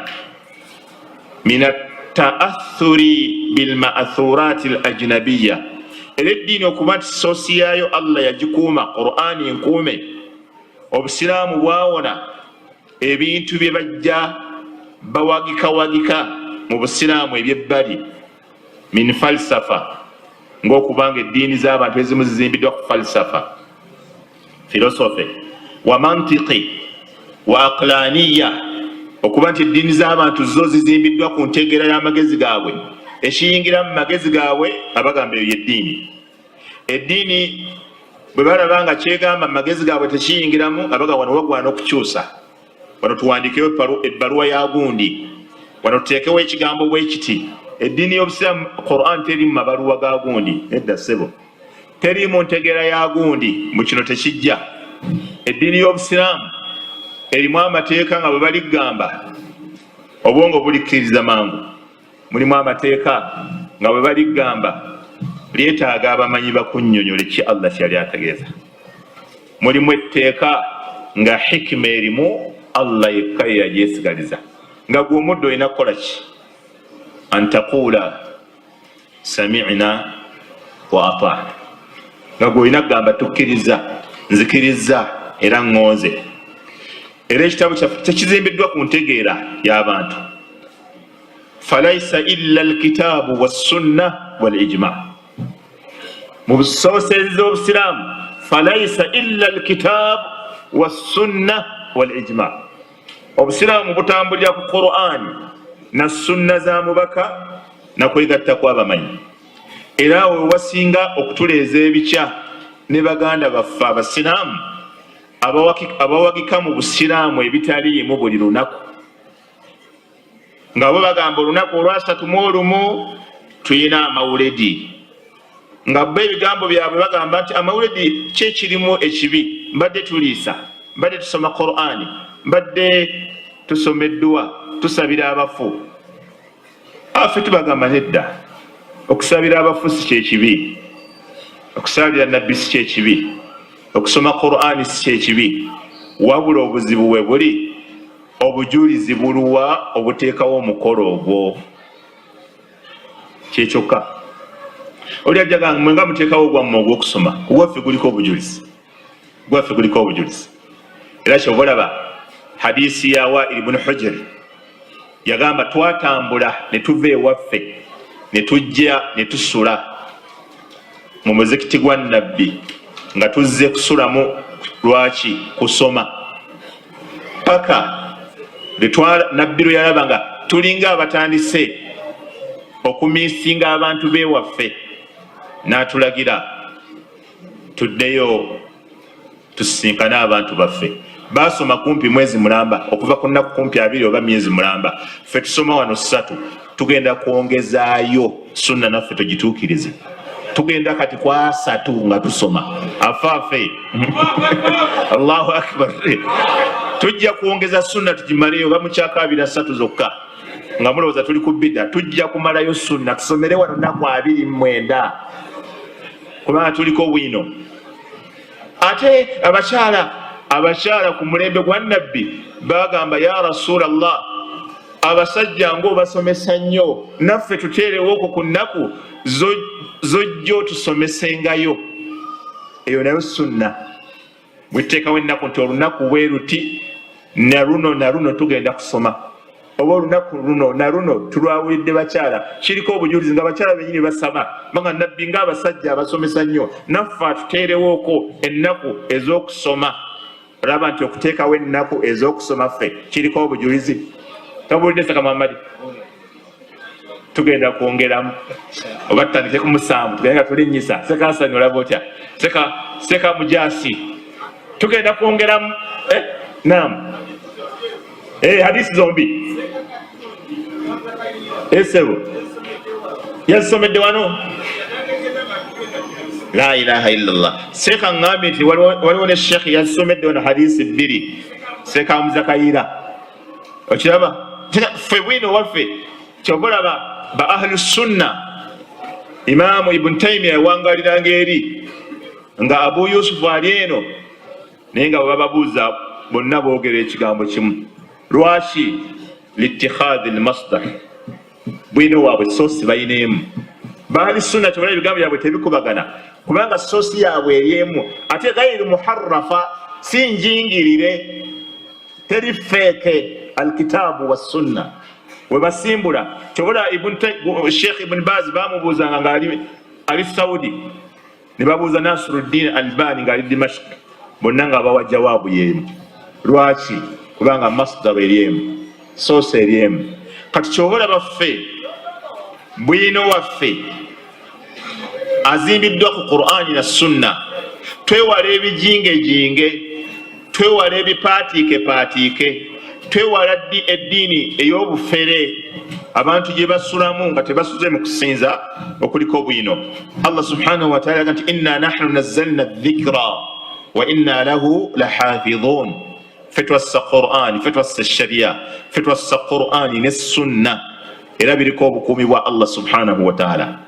S1: min ataathuri bilmaathurati al ajnabiya, era eddiini okuba nti soosi yaayo Allah yagikuuma, Qur'ani nkuume, obusiraamu bwawona ebintu bye bajja bawagikawagika mu busiraamu ebyebbali, min falsafa, ng'okubanga eddiini z'abantu ezimu zizimbiddwa ku falsafa, philosophy, wa mantiki wa aqlaniya. Okuba nti eddiini z'abantu zo zizimbiddwa ku ntegeera y'amagezi gaabwe, ekiyingira mu magezi gaabwe abagamba eyo y'eddiini. Eddiini bwe balaba nga kyegamba mu magezi gaabwe tekiyingiramu, abagamba wano wagwana okukyusa, wano tuwandiikewo ebbaluwa ya gundi, wano tuteekewo ekigambo bwe kiti. Eddiini y'Obusiraamu, Quran teri mu mabaluwa ga gundi, nedda ssebo, teri mu ntegeera ya gundi, mu kino tekijja. Eddiini y'Obusiraamu erimu amateeka nga bwe baligamba obwongo bulikkiriza mangu. Mulimu amateeka nga bwe baligamba lyetaaga abamanyi bakunnyonnyole ki Allah kyeyali ategeeza. Mulimu etteeka nga hikima erimu Allah yekka ye yagyesigaliza, nga gwe omuddu olina kukola ki? Antaquula sami'na wa ata'na, nga gwe olina kugamba tukkiriza, nzikirizza era ŋŋonze. Era ekitabo kyaffe tekizimbiddwa ku ntegeera y'abantu. Falaisa illa alkitaabu wassunna wal ijma. Mu busoosezi z'Obusiraamu, falaisa illa alkitaabu wassunna wal ijma. Obusiraamu butambulira ku Qur'ani na sunna za mubaka na kwegatta kw'abamanyi. Era awo wewasinga okutuleeza ebikya ne baganda baffe Abasiraamu abawagika mu Busiraamu ebitaliimu buli lunaku, nga bo bagamba olunaku olwasatu mu olumu tulina amawuledi, nga bo ebigambo byabwe bagamba nti amawuledi ki ekirimu ekibi? Mbadde tuliisa, mbadde tusoma Qur'ani, mbadde tusoma edduwa, tusabira abafu. Affe tubagamba nedda, okusabira abafu si kyekibi, okusalira nabbi si kyekibi, okusoma Qur'ani si kyekibi, wabula obuzibu we buli obujulizi buluwa obuteekawo omukolo ogwo. Kyekyokka oli ajja gamba mwe nga muteekawo ogwammwe ogw'okusoma, ogwaffe guliko obujulizi, gwaffe guliko obujulizi. Era kyova olaba hadisi ya Wail ibn Hujr yagamba twatambula ne tuva ewaffe ne tujja ne tusula mu muzikiti gwa Nabbi nga tuzze kusulamu lwaki? Kusoma. Paka Nabbi lwe yalaba nga tulinga abatandise okumiisinga abantu b'ewaffe, n'atulagira tuddeyo tusisinkane abantu baffe. Baasoma kumpi mwezi mulamba, okuva ku nnaku kumpi 20 oba myezi mulamba. Ffe tusoma wano 3, tugenda kwongezaayo sunna naffe tugituukirize. Tugenda kati kwa 3 nga tusoma afaafe. Allahu akbar. Tujja kwongeza sunna tugimaleyo, oba mukyakaabira 3 zokka nga mulowooza tuli ku bida. Tujja kumalayo sunna tusomere wano nnaku 29 kubanga tuliko bwino. Ate abakyala ku mulembe gwa Nabbi bagamba ya Rasulallah, abasajja ng'obasomesa nnyo, naffe tuteerewo okwo ku nnaku zojja otusomesengayo. Eyo nayo sunna. Bwetuteekawo ennaku nti olunaku bwe luti na luno na luno tugenda kusoma, oba olunaku luno na luno tulwawulidde bakyala, kiriko obujulizi nga bakyala bennyini basaba banga Nabbi ng'abasajja abasomesa nnyo, naffe atuteerewooko ennaku ez'okusoma. Olaba nti okuteekawo ennaku ez'okusoma ffe kiriko obujulizi. Tobuulidde Seka Muhammadi? Tugenda kwongeramu oba tutandike ku 7 tugende nga tulinnyisa. Seka Hasani olaba otya? Seka Mujasi tugenda kwongeramu. Naam. Hadisi zombi. Sebo yazisomedde wano. La ilaha illallah. Seka ngambye nti waliwo ne Sheikh yazisomedde wano hadisi 2. Seka Muzakayira. Okiraba? Ffe bwino waffe kyova olaba ba ahlu sunna. Imaamu Ibn Taymiya yawangaliranga eri nga Abu Yusuf ali eno, naye nga bwe bababuuza bonna boogera ekigambo kimu. Lwaki? Litikhadhi lmasdar, bwino waabwe sosi balina emu. Bahli sunna kyobala ebigambo byabwe tebikubagana kubanga sosi yaabwe eri emu, ate gairu muharrafa, si njingirire, teri feeke. Alkitaabu wassunna we basimbula. Kyobola Sheikh Ibn Baz bamubuuzanga nga ali Saudi, ne babuuza Nasiruddin Albani ng'ali Dimashq, bonna nga bawa jawaabu y'emu. Lwaki? Kubanga masdaru eri emu. Source eri emu. Kati kyoba olaba ffe bwino waffe azimbiddwa ku Qur'ani na Sunna, twewala ebijingejinge, twewala ebipaatiikepaatiike, twewala eddiini ey'obufere abantu gye basulamu nga tebasuze mu kusinza okuliko bwino. Allah subhanahu wataala aga nti inna nahnu nazzalna dhikra wa inna lahu lahafidhun. Ffe twassa Qur'ani, ffe twassa sharia, ffe twassa Qur'ani ne Sunna, era biriko obukuumi bwa Allah subhanahu wataala.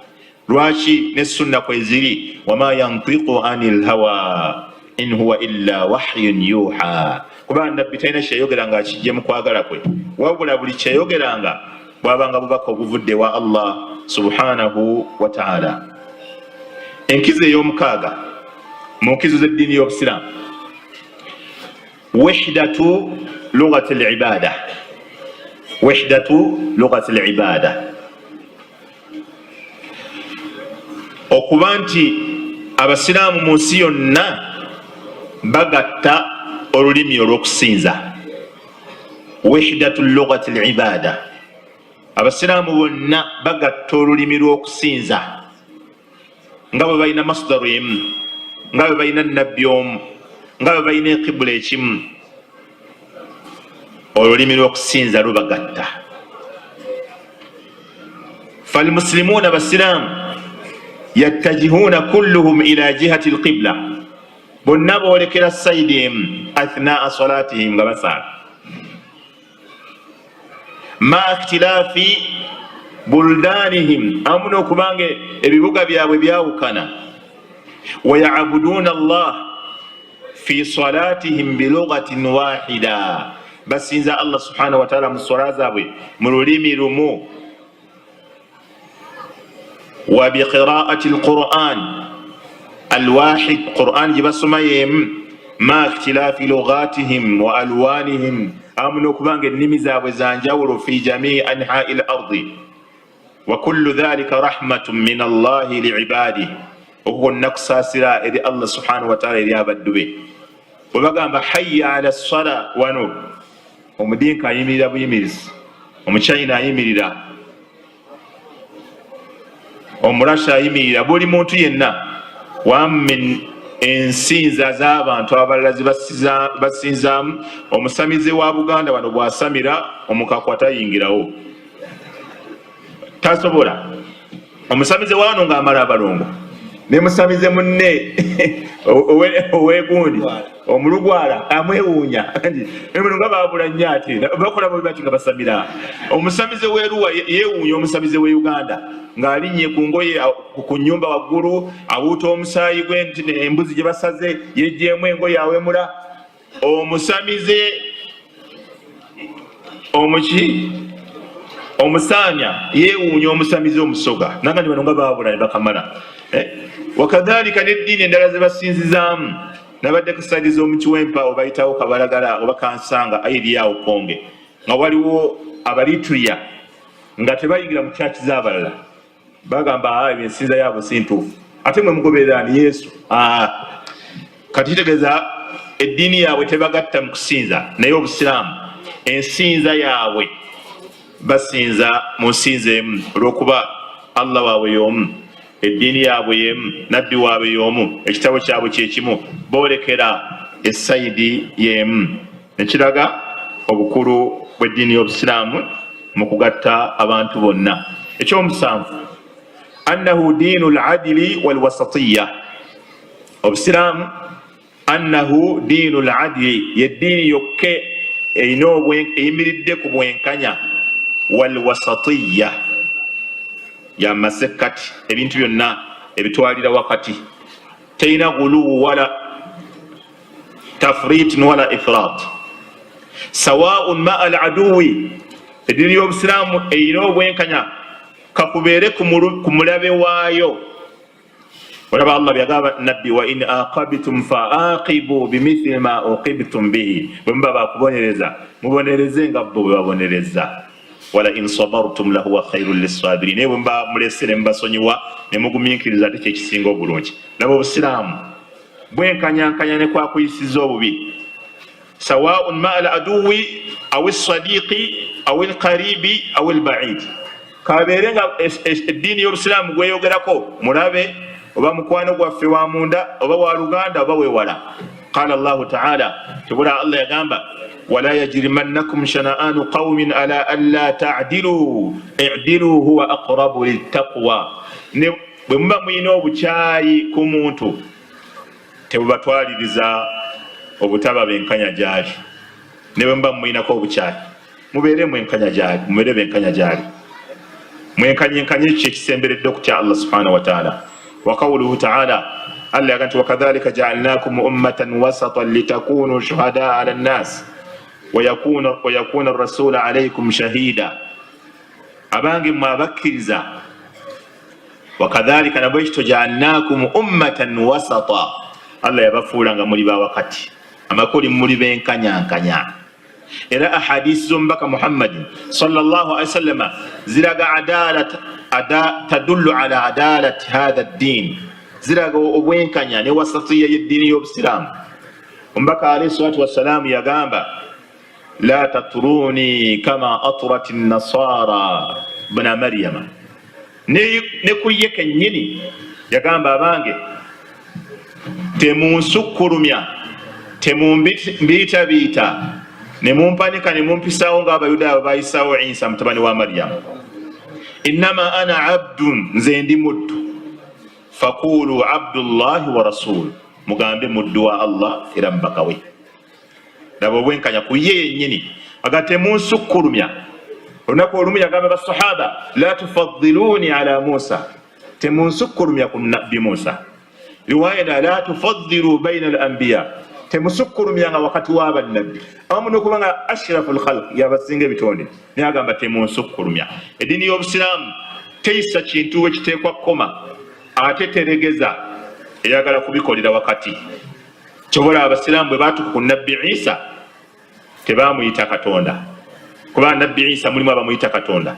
S1: Lwaki ne Sunna kweziri? Wama yantiqu ani lhawa in huwa illa wahyun yuha. Kuba Nabbi talina kyeyayogera nga akijje mu kwagala kwe, wabula buli kyeyayogeranga bwabanga bubaka obuvudde wa Allah subhanahu wataala. Enkizo ey'omukaaga mu nkizo z'eddiini y'Obusiraamu, wihdatu lughati libada, wihdatu lughati libada, okuba nti Abasiraamu mu nsi yonna bagatta olulimi olw'okusinza. Wihdatu lughati libada, Abasiraamu bonna bagatta olulimi lw'okusinza, nga bwe balina masdaru emu, nga bwe balina nabbi omu, nga bwe balina ekibula ekimu, olulimi lw'okusinza lubagatta. Falmuslimuuna, abasiraamu, yattajihuuna kulluhum ila jihati lqibla, bonna boolekera sayidi emu, athnaa salatihim, nga basaala, ma ikhtilaafi buldanihim, awamu n'okubanga ebibuga byabwe byawukana. Wayabuduuna Allah fi salatihim bilughatin wahida, basinza Allah subhanahu wataala mu swala zaabwe mu lulimi lumu. Wa biqiraati lquran alwahid, Quran gye basoma yemu, ma ikhtilaafi lughatihim wa alwanihim, awamu n'okubanga ennimi zaabwe zanjawulo, fi jamii anhai l ardi. Wa kullu dhalika rahmatun min Allahi liibadih, okwo kwonna kusaasira eri Allah subhanahu wataala eri abaddu be. Bwe bagamba hayya ala ssala, wano omudinka ayimirira buyimirizi, omuchina ayimirira, Omurasha ayimirira, buli muntu yenna wamin ensinza z'abantu abalala zebasinzaamu. Omusamize wa Buganda wano bw'asamira, omukakwa tayingirawo, tasobola. Omusamize wano ng'amala abalongo ne musamize munne owegundi omulugwala amwewuunya nga babula nnyo, ate bakola bwe bati nga basamira. Omusamize w'eruwa yeewuunya omusamize we Uganda ng'alinnye ku ngoye ku nyumba waggulu, awuuta omusaayi gwe embuzi gye basaze, yejjeemu engoye, awemula. Omusamize omuki omusaanya yeewuunya omusamize Omusoga nanga ni bano nga babula ne bakamala. Wakadhalika n'eddiini endala ze basinzizaamu. Nabadde ku side z'omukiwempa, obayitawo Kabalagala oba Kansanga airiawo Konge, nga waliwo Abalitria nga tebayingira mu kyaki z'abalala, bagamba ensinza yaabwe si ntuufu, ate mwe mugoberera ni Yesu. Kati kitegeeza eddiini yaabwe tebagatta mu kusinza, naye Obusiraamu ensinza yaabwe basinza mu nsinza emu, olwokuba Allah waabwe y'omu, eddiini yaabwe y'emu, nabbi waabwe y'omu, ekitabo kyabwe kyekimu, boolekera esayidi y'emu, nekiraga obukulu bw'eddiini y'Obusiraamu mu kugatta abantu bonna. Ekyomusanvu, annahu diinu ladili walwasatiya. Obusiraamu, annahu diinu ladili, yeddiini yokka eyimiridde ku bwenkanya, walwasatiya, yamasekkati, ebintu byonna ebitwalira wakati, terina guluwu wala tafritin wala ifrat, sawaun maa al aduwi. Eddiini y'Obusiraamu erina obwenkanya kakubeere ku mulabe waayo. Olaba Allah byagamba Nabbi, wa in aqabtum fa aqibu bimithili ma uqibtum bihi, bwe muba bakubonereza mubonereze nga bo bwe babonereza. Wala in sabartum lahuwa khairun lissabirin, naye bwe muba mulese ne mubasonyiwa ne mugumiikiriza, ate kyekisinga obulungi. Laba Obusiraamu bwenkanyankanya ne kwakuyisiza obubi, sawaun maa al aduwi aw sadiqi. Aw lqaribi aw lbaidi, kabeere nga eddiini y'obusiraamu gweyogerako mulabe oba mukwano gwaffe wa munda oba wa luganda oba wewala. Qala Llahu taala, tebula Allah yagamba, wala yajrimannakum shana'anu qaumin ala anla ta'dilu i'dilu huwa aqrabu littaqwa. Ne bwe muba mulina obukyayi ku muntu, tebubatwaliriza obutaba benkanya gyali. Ne bwe muba mumulinako obukyayi, mubeere mwenkanya gyali, mubeere benkanya gyali, mwenkanyenkanye. Ekyo kyekisemberedde okutya Allah subhanahu wataala. Wa qawuluhu taala, Allah yaga nti, wakadhalika jaalnakum ummatan wasatan litakunu shuhadaa ala nnas wayakuna rasula alaikum shahida. Abange mwe abakkiriza, wakadhalika, nabwekito, jaalnakum ummatan wasata, Allah yabafuula nga muli bawakati, amakuli muli benkanyankanya. Era ahadisi z'omubaka Muhammadin sallallahu alaihi wasallama ziraga tadullu ala adalati hatha ddin, ziraga obwenkanya ne wasatiya y'eddiini y'obusiraamu. Omubaka alaihi salatu wassalaamu yagamba, la tatruni kama atrat nasara bna Maryama. Ne ku ye kennyini yagamba, abange temunsukkulumya, temumbiitabiita ne mumpanika ne mumpisaawo ng'Abayudaaya bayisaawo Isa mutabani wa Maryamu. Innama ana abdun, nze ndi muddu. Faqulu abdullahi wa rasulu, mugambe muddu wa Allah era mubaka we. Laba obwenkanya ku ye yennyini, aga temunsukkulumya. Olunaku olumu yagamba basahaba, la tufadiluni ala Musa, temunsukkulumya ku nabbi Musa. Riwaya na la tufadilu baina al anbiya, temusukkulumyanga wakati w'abannabbi, awamu nokuba nga ashrafu lkhalq, yabasinga ebitonde, naye agamba temunsukkulumya. Eddiini y'obusiraamu teyisa kintu wekiteekwa kukoma, ate teregeza, eyagala kubikolera wakati. Kyobola abasiraamu bwe batuuka ku nabbi Isa, tebamuyita Katonda, kuba nabbi Isa mulimu abamuyita Katonda.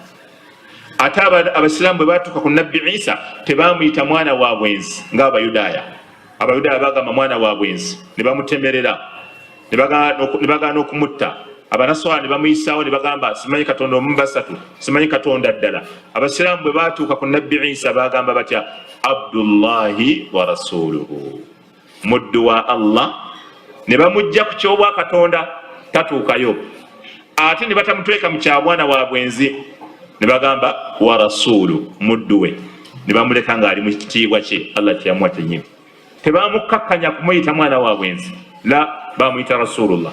S1: Ate abasiraamu bwe batuuka ku nabbi Isa, tebamuyita mwana wa bwenzi ng'Abayudaaya. Abayudaaya bagamba mwana wa bwenzi ne bamutemerera, ne bagaana okumutta. Abanaswala ne bamuyisaawo ne bagamba simanyi Katonda omu basatu, simanyi Katonda ddala. Abasiraamu bwe batuuka ku nabbi Isa, bagamba batya? Abdullahi wa rasuluhu, muddu wa Allah. Ne bamujja ku kyobwa Katonda, tatuukayo, ate ne batamutweka mu kyabwana wa bwenzi, ne bagamba wa rasulu, muddu we, ne bamuleka ng'ali mu kitiibwa kye Allah kyeyamuwa kyenyini. Tebamukkakkanya kumuyita mwana wa bwenzi, la, bamuyita rasulullah,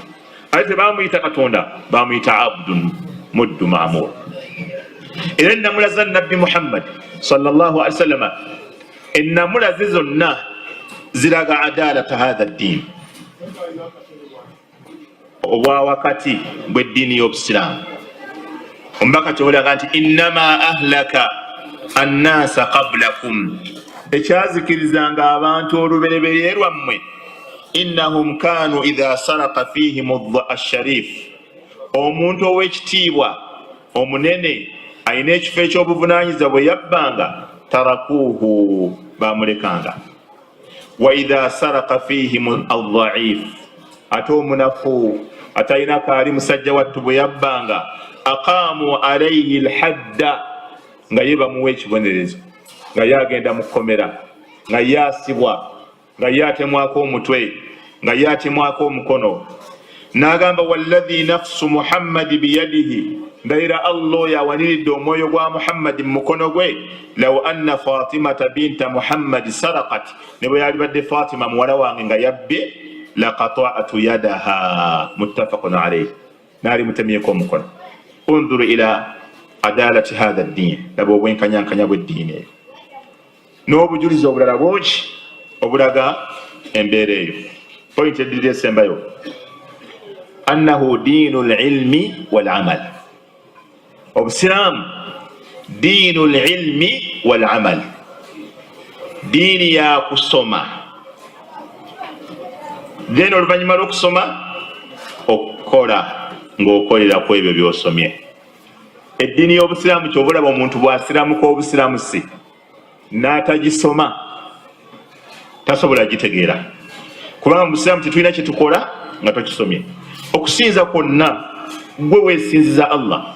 S1: ate tebamuyita Katonda, bamuyita abdun, muddu, mamur. Era ennamula za nabbi Muhammad sallallahu alaihi wasallama, ennamula ze zonna ziraga adalata hatha ddin, obwawakati bw'eddiini y'obusiraamu. Omubaka kyobulaga nti, innama ahlaka annasa qablakum, ekyazikirizanga abantu olubereberye lwammwe, innahum kanu idha saraka fihim asharif, omuntu ow'ekitiibwa omunene alina ekifo eky'obuvunanyizibwa bwe yabbanga, tarakuuhu, bamulekanga. Wa idha saraka fihim aldhaif, ate omunafu atalina kaali musajja wattu bwe yabbanga, aqamu alaihi lhadda, nga ye bamuwa ekibonerezo, nga ye agenda mu kkomera, nga ye asibwa, nga ye atemwako omutwe, nga ye atemwako omukono. N'agamba, wallahi nafsu Muhammadi biyadihi, ndayira Allah oyo awaniridde omwoyo gwa Muhammadi mu mukono gwe, law anna Fatimata binta Muhammadi sarakat, ne bwe yalibadde Fatima muwala wange nga yabbye, laqatatu yadaha. Muttafaqun alaihi, naali mutemyeko omukono. Undhuru ila adalati hatha ddin, laba obwenkanyankanya bw'eddiini eyo, n'obujulizi obulala bungi obulaga embeera eyo. Point eddiri esembayo, annahu diinu lilmi walamal. Obusiraamu diinu lilmi walamal, diini ya kusoma, then oluvannyuma lw'okusoma okukola ng'okolera ku ebyo by'osomye. Eddiini y'obusiraamu, kyova olaba omuntu bw'asiramuka obusiraamu si n'atagisoma, tasobola gitegeera, kubanga mu busiraamu tetulina kyetukola nga tokisomye. Okusinza kwonna gwe weesinziza Allah.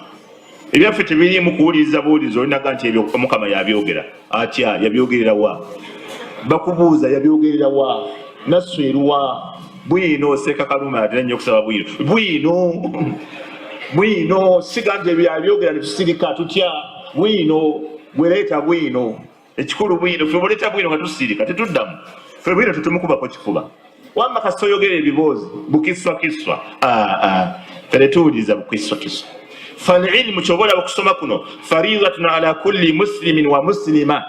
S1: Ebyaffe tebiriimu kuwuliriza buwuliriza, olinaga nti ebyo Omukama yabyogera atya, yabyogerera wa? Bakubuuza yabyogerera wa, nassu eruwa? Bwino seeka kaluma atera nnyo okusaba bwino bwino bwino, siga nti ebyo yabyogera netusirika tutya. Bwino bwereeta bwino, ekikulu bwino, ffe bweleeta bwino nga tusirika tetuddamu, ffe bwino tetumukubako kifuba. Wamma kasita oyogera ebiboozi bukiswakiswa, ffe tetuwuliriza bukiswakiswa. Falilmu, kyoba olaba okusoma kuno faridatun ala kulli muslimin wa muslima,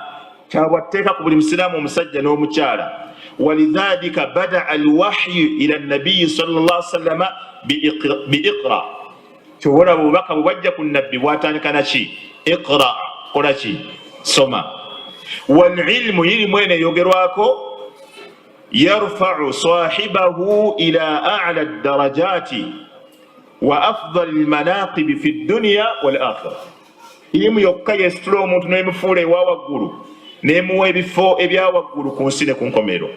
S1: kyabwatteeka ku buli musiraamu omusajja n'omukyala. Walidhalika badaa alwahyu ila nabiyi sal llah sallama biiqra, kyoba olaba obubaka bwe bwajja ku nabbi bwatandika naki? Iqra, kolaki? Soma. Walilmu, ilimu eno eyogerwako, yarfau sahibahu ila ala darajati wa afdal lmanaqibi fi dduniya wal akhira. Ilimu yokka yesitula omuntu nemufuula ewa waggulu, nemuwa ebifo ebya waggulu ku nsi ne ku nkomero.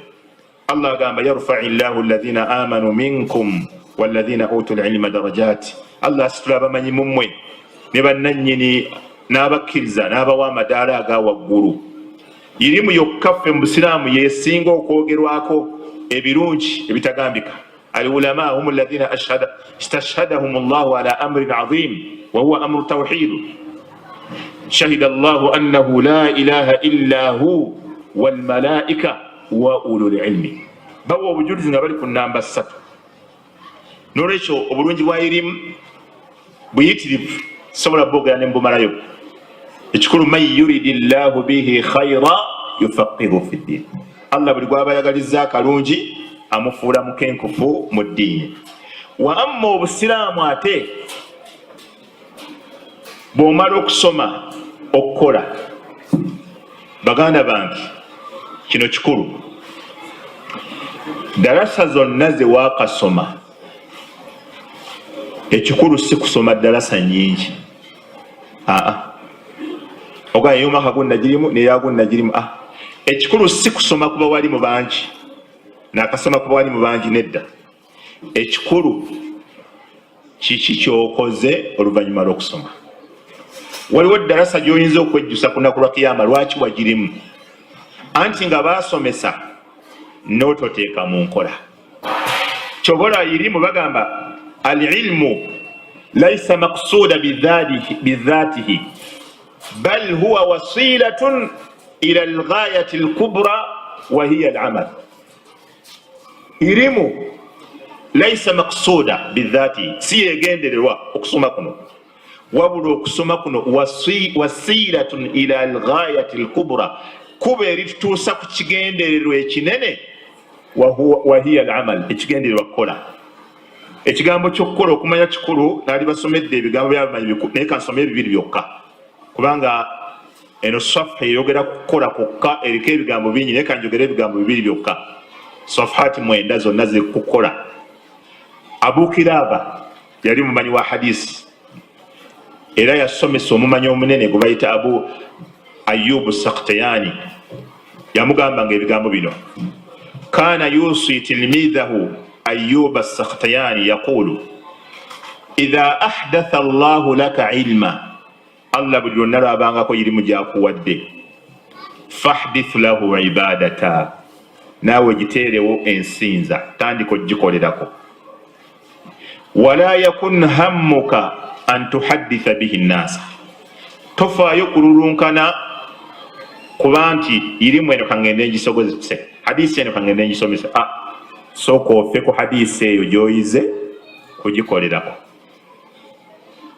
S1: Allah agamba yarfai llahu alladhina amanu minkum walladhina utu lilma darajat, Allah asitula abamanyi mummwe ne bannannyini n'abakkiriza n'abawa amadaala aga waggulu. Irimu yokka ffe mu busiraamu yesinga okwogerwako ebirungi ebitagambika. Alulama hum alladhina istashhadahum llahu ala amrin azim wahuwa amru tawhidu, shahida llahu annahu la ilaha illa hu walmalaika wa ulul ilmi, bawa obujulizi nga bali ku namba 3. Nolwekyo obulungi bwa irimu buyitirivu, sobola bwogera nembumalayo. Ekikulu, man yuridi llahu bihi khaira yufaqihu fi ddin, Allah buli gwaba ayagaliza akalungi amufuula mukenkufu mu ddiini. Wa amma obusiraamu ate bw'omala okusoma okukola, baganda bange kino kikulu, darasa zonna ze waakasoma, ekikulu si kusoma darasa nyingi. Aa, ogaa ey'omwaka gunnagirimu neyagunnagirimu, a ekikulu si kusoma kuba wali mu bangi nakasoma kuba wali mu bangi, nedda. Ekikulu kiki kyokoze oluvannyuma lw'okusoma. Waliwo darasa gy'oyinza okwejjusa ku lunaku lwa kiyama lwaki wagirimu, anti nga baasomesa n'ototeeka mu nkola. Kyobola irimu bagamba alilmu laisa maksuda bidhatihi bal huwa wasilatun ila alghayati alkubra wa hiya alamal. Irimu laisa maksuda bidhatihi, si yegendererwa okusoma kuno, wabula okusoma kuno wasilatun ila alghayati alkubra, kuba eritutuusa ku kigendererwa ekinene, wahiya alamal, ekigendererwa kukola. Ekigambo ky'okukola okumanya kikulu, naali basomedde ebigambo byabamanyi, naye kansome ebibiri byokka kubanga eno safa eyogera kukola kwokka, eriko ebigambo bingi, naye kanjogere ebigambo bibiri byokka. Safahati 9 zonna ziri kukola. Abu Kiraba yali mumanyi wa hadisi, era yasomesa omumanyi omunene gwe bayita Abu Ayubu Sakhtiyani. Yamugamba nga ebigambo bino, kana yusi tilmidhahu Ayuba Sakhtiyani yaqulu idha ahdatha Allahu laka ilma, Allah buli lwonna lwabangako irimu gyakuwadde, fahdith lahu ibadata, naawe giteerewo ensinza, tandika ogikolerako. Wala yakun hammuka an tuhadditha bihi nnasa, tofaayo kululunkana kuba nti irimu eno kangende ngisogozese, hadisi eno kangende ngisomese. Ah, sooka ofe ku hadisi eyo gyoyize kugikolerako,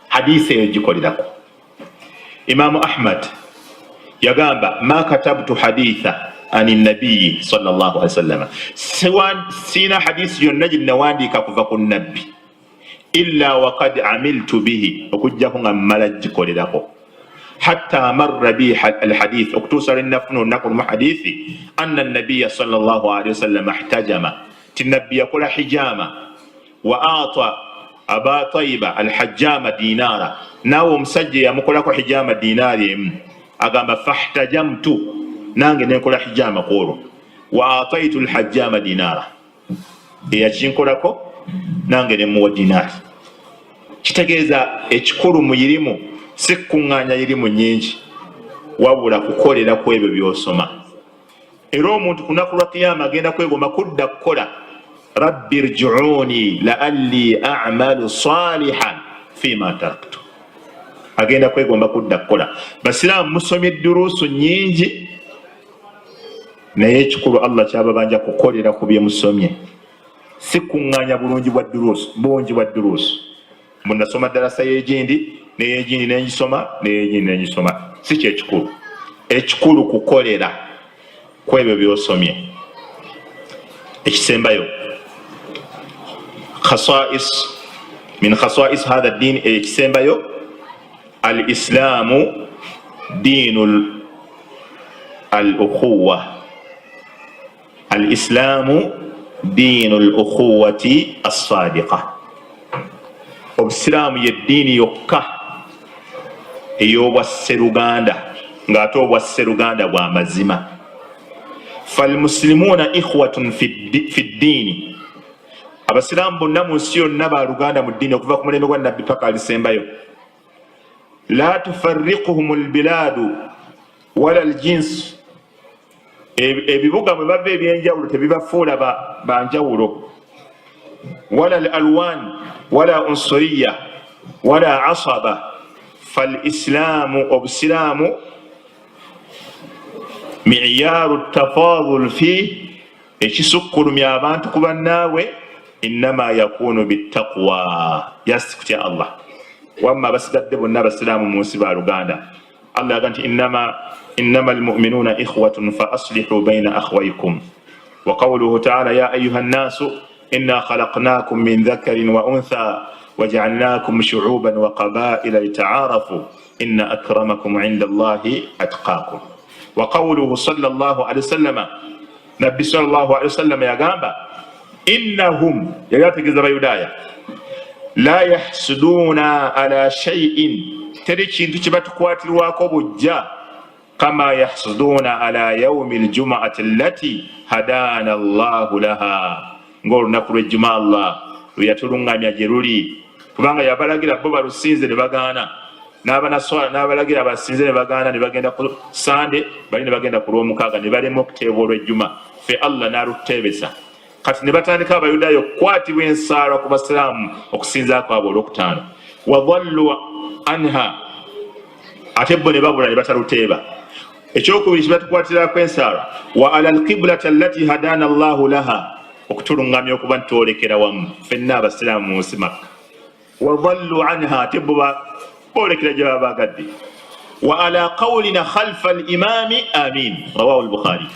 S1: hadisi eyo gikolerako. Imamu Ahmad yagamba ma katabtu haditha ani nabiyi sallallahu alaihi wasallam, siina hadisi yonna gyenawandiika kuva ku nabbi illa wakad amiltu bihi, okujjako nga mmala gikolerako. Hatta marra bi alhadith, okutuusa lwenafuna olunaku lumu hadithi anna nabiya sallallahu alaihi wasallam ihtajama, ti nabbi yakola hijama, wa ata aba Taiba alhajjama dinara, naawe omusajja yamukolako hijama dinaari emu. Agamba fahtajamtu, nange nenkola hijama ku olwo, wa ataitu lhajjama dinara, eyakinkolako nange nemuwa dinaari. Kitegeeza ekikulu mu irimu Si kukuŋŋaanya irimu nnyingi, wabula kukolera ku ebyo by'osoma. Era omuntu ku lunaku lwa Kiyama agenda kwegomba kudda kukola, rabbi rjiuni laalli amalu salihan fima taraktu. Agenda kwegomba kudda kukola. Basiraamu, musomye duruusu nnyingi, naye ekikulu Allah kyababanja kukolera ku bye musomye, si kuŋŋaanya bulungi bwa duruusu, bungi bwa duruusu. Mbu nasoma darasa y'egindi neyegindi nengisoma neyegindi nengisoma, si kyekikulu. Ekikulu kukolera ku ebyo byosomye. Ekisembayo, khasais min khasais hatha ddin, ekisembayo, al islaamu diinu al ukhuwa, al islaamu diinu al ukhuwati assadiqa. Obusiraamu ye ddiini yokka ey'obwa sseruganda, ng'ate obwa sseruganda bwa mazima. Falmusilimuuna ikhwatun fi ddiini, abasiraamu bonna mu nsi yonna baluganda mu ddiini, okuva ku mulembe gwa Nabbi paka alisembayo. La tufarriquhum lbilaadu wala ljinsi, ebibuga mwe bava ebyenjawulo tebibafuula banjawulo, wala al alwan wala unsuriya wala asaba. Falislaamu, obusiraamu, miyaru tafadul fih, ekisukkulumya abantu ku bannaabwe, innama yakunu bitaqwa, yasi kutya Allah. Wamma abasigadde bonna abasiraamu mu nsi baluganda. Allah yaga nti innama almuminuuna ikhwatun fa aslihu baina akhwaikum. Wa qawluhu taala ya ayuha nnaasu inna khalaqnakum min dhakarin wa untha wajaalnakum shuuban wa qabaila litaarafu inna akramakum inda Allahi atqakum. Wa qawluhu sallallahu alaihi wasallama, Nabbi sallallahu alaihi wasallama yagamba innahum, yali ategeeza Bayudaaya, la yahsuduuna ala shaiin, teri kintu kye batukwatirwako bujja, kama yahsuduuna ala yaumi ljumaati allati hadaana Allahu laha, ng'olunaku lw'ejjuma Allah lwe yatuluŋŋamya gye luli, kubanga yabalagira bo balusinze ne bagaana, n'abanaswala n'abalagira basinze ne bagaana, ne bagenda ku Sande bali ne bagenda ku Lwomukaaga ne balema okuteebwa olw'ejjuma, ffe Allah n'aluteebesa. Kati ne batandika Abayudaaya okukwatibwa ensaalwa ku basiraamu okusinza kwabwe olwokutaano. Wadallu anha, ate bo ne babula ne bataluteeba. Ekyokubiri kibatukwatirako ensaalwa, wa ala alqiblati allati hadaana Allahu laha, okutuluŋŋamya okuba nti twolekera wamu ffenna abasiraamu mu nsi Makka. Wadallu anha, ate bo boolekera gye baba baagadde. Wa ala qawlina khalfa al imami amin, rawahu al-Bukhari,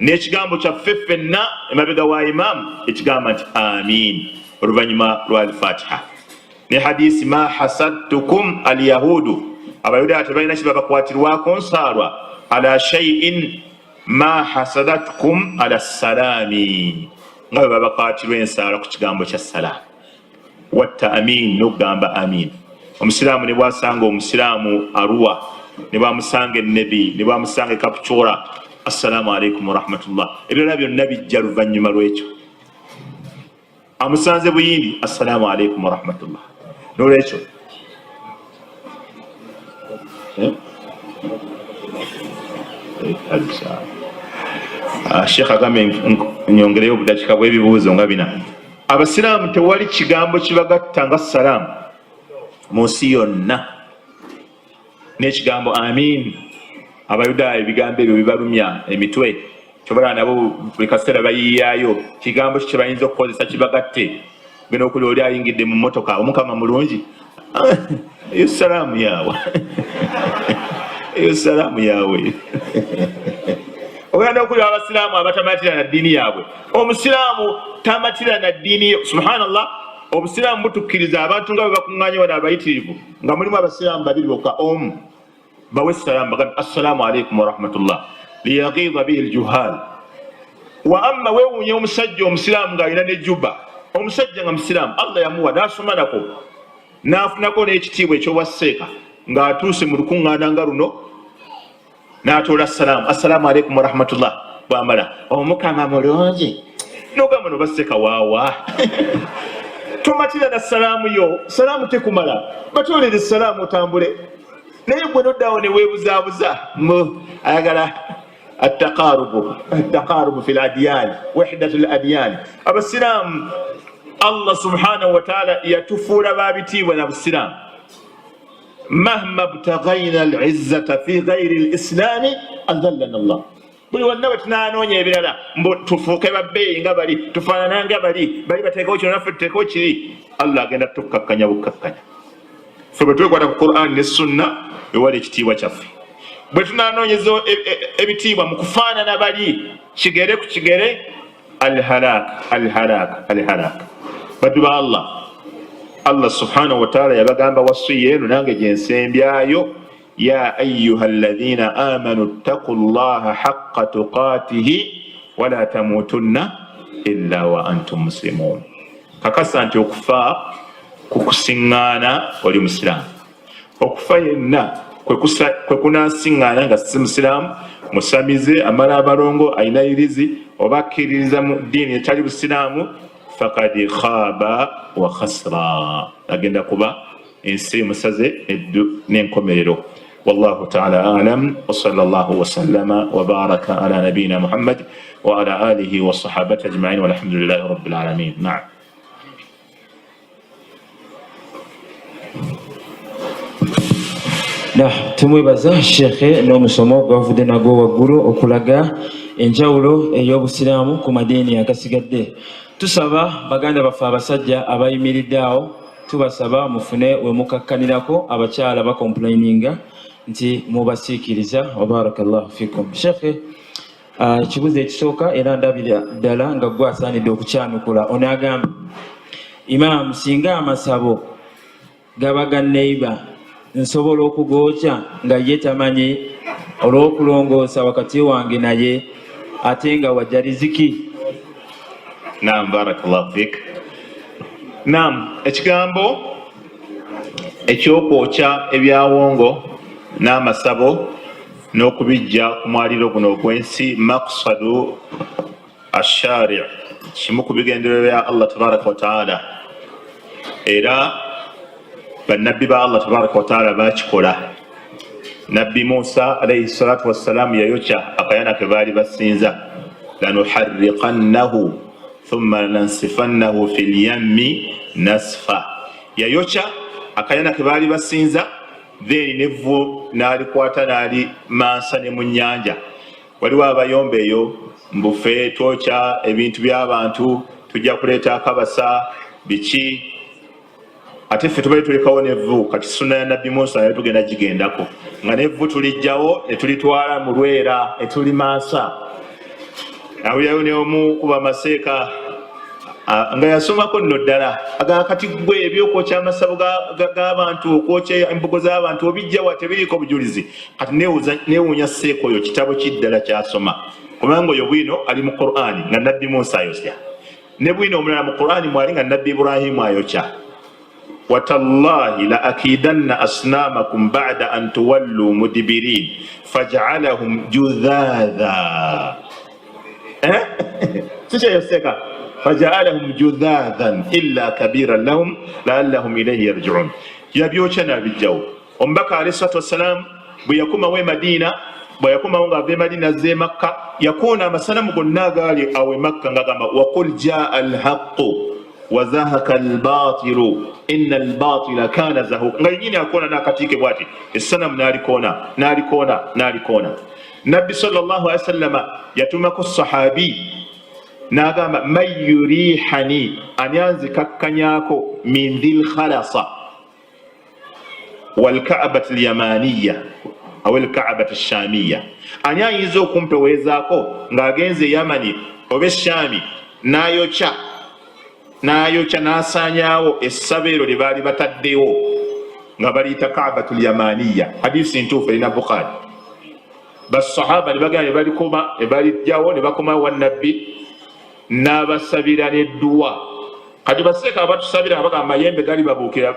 S1: n'ekigambo kyaffe ffenna emabega wa imaamu ekigamba nti amin oluvannyuma lwa Alfatiha. Ne hadisi ma hasadtukum alyahudu, Abayudaaya tebalina kibabakwatirwako nsaalwa, ala shaiin ma hasadatkum ala salaami, nga bwe babakwatirwa ensaalwa ku kigambo kya salaamu watta amin, n'okugamba amin. Omusiraamu ne bwasanga omusiraamu Arua, ne bwamusanga Ennebi, ne bwamusanga Ekapcura, assalamu alaikum warahmatullah. Ebirala byonna bijja luvannyuma lwekyo. Amusanze Buyindi, assalamu alaikum warahmatullah. Nolwekyo Sheekh agambye nyongereyo obudakika bw'ebibuuzo nga bina. Abasiraamu tewali kigambo kibagatta nga salaamu mu nsi yonna n'ekigambo amin. Abayudaaya ebigambo ebyo bibalumya emitwe, kyobalaba nabo buli kaseera bayiiyaayo kigambo ki kyebayinza okukozesa kibagatte. Genda okuli oli ayingidde mu mmotoka, omukama mulungi, eyo salaamu yaawe, eyo salaamu yaabwe. Ogenda okuli abasiraamu abatamatira na ddiini yaabwe. Omusiraamu tamatira na ddiini yo, subhanallah. Obusiraamu butukkiriza abantu nga bwe bakuŋŋaanye wano abayitirivu, nga mulimu abasiraamu babiri bokka, omu bawe salaamu, bagambe assalaamu alaikum warahmatullah, liyaghidha bihi ljuhal. Wa amma weewuunya omusajja omusiraamu ng'alina ne juba, omusajja nga musiraamu, Allah yamuwa n'asoma nako n'afunako n'ekitiibwa eky'obwa seeka, ng'atuuse mu lukuŋŋaana nga luno n'atoola salaamu, assalaamu alaikum warahmatullah. Bwamala, omukama mulungi, nogamba no baseka waawa. Tomatira na salaamu yo, salaamu tekumala, batoolere salaamu otambule. Naye gwe noddawo ne weebuzaabuza mu ayagala ataqarubu, ataqarubu fi ladyan, wahdatu ladyan. Abasiraamu Allah subhanahu wataala yatufuula ba bitiibwa na busiraamu. Mahma btagaina alizzata fi gairi lislami azallana llah. Buli wonna bwe tunanoonya ebirala mbu tufuuke babbeeyi nga bali, tufaanana nga bali, bali bateekewo kino naffe tuteekewo kiri, Allah agenda tukkakkanya bukkakkanya. Ffe bwe twekwata ku Qur'an ne Sunna ewali ekitiibwa kyaffe. Bwe tunanoonyeza ebitiibwa mu kufaanana bali kigere ku kigere, alhalak, alhalak, alhalak. Baddu ba Allah, Allah subhanahu wataala yabagamba wasiya eno nange gyensembyayo: ya ayuha alladhina amanu ttaku llaha haqqa tuqatihi wala tamutunna illa wa antum muslimun. Kakasa nti okufa kukusiŋŋaana oli musiraamu. Okufa yenna kwe kunasiŋŋaana nga si musiraamu, musamize, amala abalongo, alina irizi oba akkiririza mu ddiini etali busiraamu, fakad khaba wa khasra, agenda kuba ensi musaze n'enkomerero. Wallahu taala alam, wasala llahu wasallama wabaraka ala nabiyina Muhammad wa ala alihi wasahabati ajmain, walhamdulillahi rabbil alamin. Naam.
S2: Na tumwebaza shekhe n'omusomo gwavudde nagwo waggulu okulaga enjawulo ey'obusiraamu ku madiini agasigadde. Tusaba baganda baffe abasajja abayimiridde awo, tubasaba mufune we mukakkanirako, abakyala bakomplaininga nti mubasiikiriza. Wabarakallahu fikum. Shekhe, ekibuzo ekisooka era ndabira ddala nga gwe asaanidde okukyanukula. Onaagamba, imaamu, singa amasabo gaba ga neiba nsobola okugookya nga ye tamanyi olw'okulongoosa wakati wange naye, ate nga wajja riziki?
S1: Naam, barakallahu fik. Naam, ekigambo ekyokwokya ebyawongo n'amasabo n'okubijja ku mwaliro guno ogw'ensi, maksadu ashari, kimu ku bigendererwa bya Allah tabaraka wataala, era bannabbi ba Allah tabaraka wataala bakikola. Nabbi Musa alaihi salatu wassalamu yayokya akayana ke baali basinza, lanuharriqannahu thumma lanansifannahu fi lyammi nasfa. Yayokya akayana ke baali basinza, then nevvu n'alikwata n'alimansa ne mu nnyanja. Waliwo abayomba eyo mbufe twokya ebintu by'abantu, tujja kuleeta akabasa biki, ate ffe tubali tulekawo nevvu. Kati sunna ya Nabbi Musa nayo tugenda gigendako nga nevvu tulijjawo ne tulitwala mu lwera ne tulimansa. Awulirayo neomu kuba maseeka nga yasomako nno ddala agamba, kati gwe ebyokwokya amasabo g'abantu, okwokya embugo z'abantu obijjawa? Tebiriiko bujulizi. Kati neewuunya seeka oyo kitabo kiddala kyasoma, kubanga oyo bwino ali mu Qur'ani nga Nabbi Musa ayokya, ne bwino omulala mu Qur'ani mwali nga Nabbi Ibrahimu ayokya: watallahi la akidanna asnamakum bada an tuwallu mudibirin fajaalahum judhatha. Sikyeyoseka, fajaalahum judhathan illa kabiran lahum laallahum ilaihi yarjiun. Yabyokya nabijjawo. Omubaka alaihi salatu wassalam bwe yakomawo e Madiina, bwe yakomawo ng'ava e Madiina azza e Makka, yakoona amasanamu gonna agaali awo e Makka ng'agamba waqul jaa alhaqu wazahaka albatilu inna albatila kana zahuka, nga yenyini akoona n'akatiike bwati essanamu n'alikoona n'alikoona n'alikoona. Nabbi sallallahu alaihi wasallama yatumako sahabi n'agamba, man yurihani, ani anzikakkanyako, min dhil khalasa walkaabati lyamaniya aw alkaabati shamiya, ani ayinza okumpeweezaako ng'agenze Yamani oba Eshami n'ayokya n'ayokya n'asaanyaawo essabo eryo lye baali bataddewo nga baliyita Kaabatu lyamaniya. Hadisi ntuufu erina Bukhari. Basahaba ne bagenda ne balikoma ne balijjawo ne bakomawo wa Nabbi n'abasabira nedduwa. Kati baseeka abatusabira nga bagamba mayembe gali babuukira,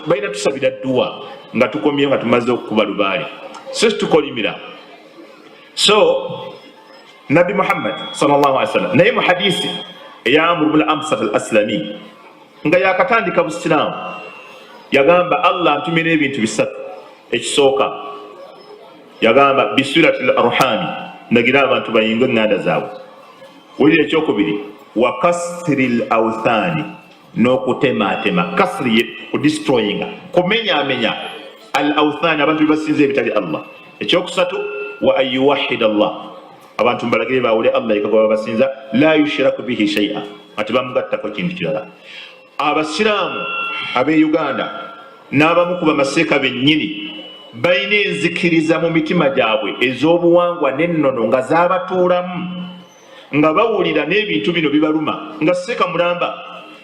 S1: balina tusabira dduwa nga tukomyewo nga tumaze okukuba lubaale, so tukolimira. So Nabbi Muhammad sallallahu alaihi wasallam naye mu hadisi eya Amru bnu Amsat al Aslami nga yakatandika busiraamu yagamba, Allah ntumira ebintu bisatu. Ekisooka yagamba bisilati l arhami, ndagira abantu bayinge eŋŋanda zaabwe. Wulira ekyokubiri, wa kasiri l authaani, n'okutematema. Kasiri ye kudestroyinga, kumenyamenya al authaani, abantu bebasinza ebitali Allah. Ekyokusatu, wa an yuwahida Allah, abantu mbalagire bawule Allah yekka gwe babasinza, la yushiraku bihi shaia, nga tebamugattako kintu kirala. Abasiraamu ab'e Uganda n'abamu ku bamaseeka bennyini balina enzikiriza mu mitima gyabwe ez'obuwangwa n'ennono nga zaabatuulamu, nga bawulira n'ebintu bino bibaluma. Nga seeka mulamba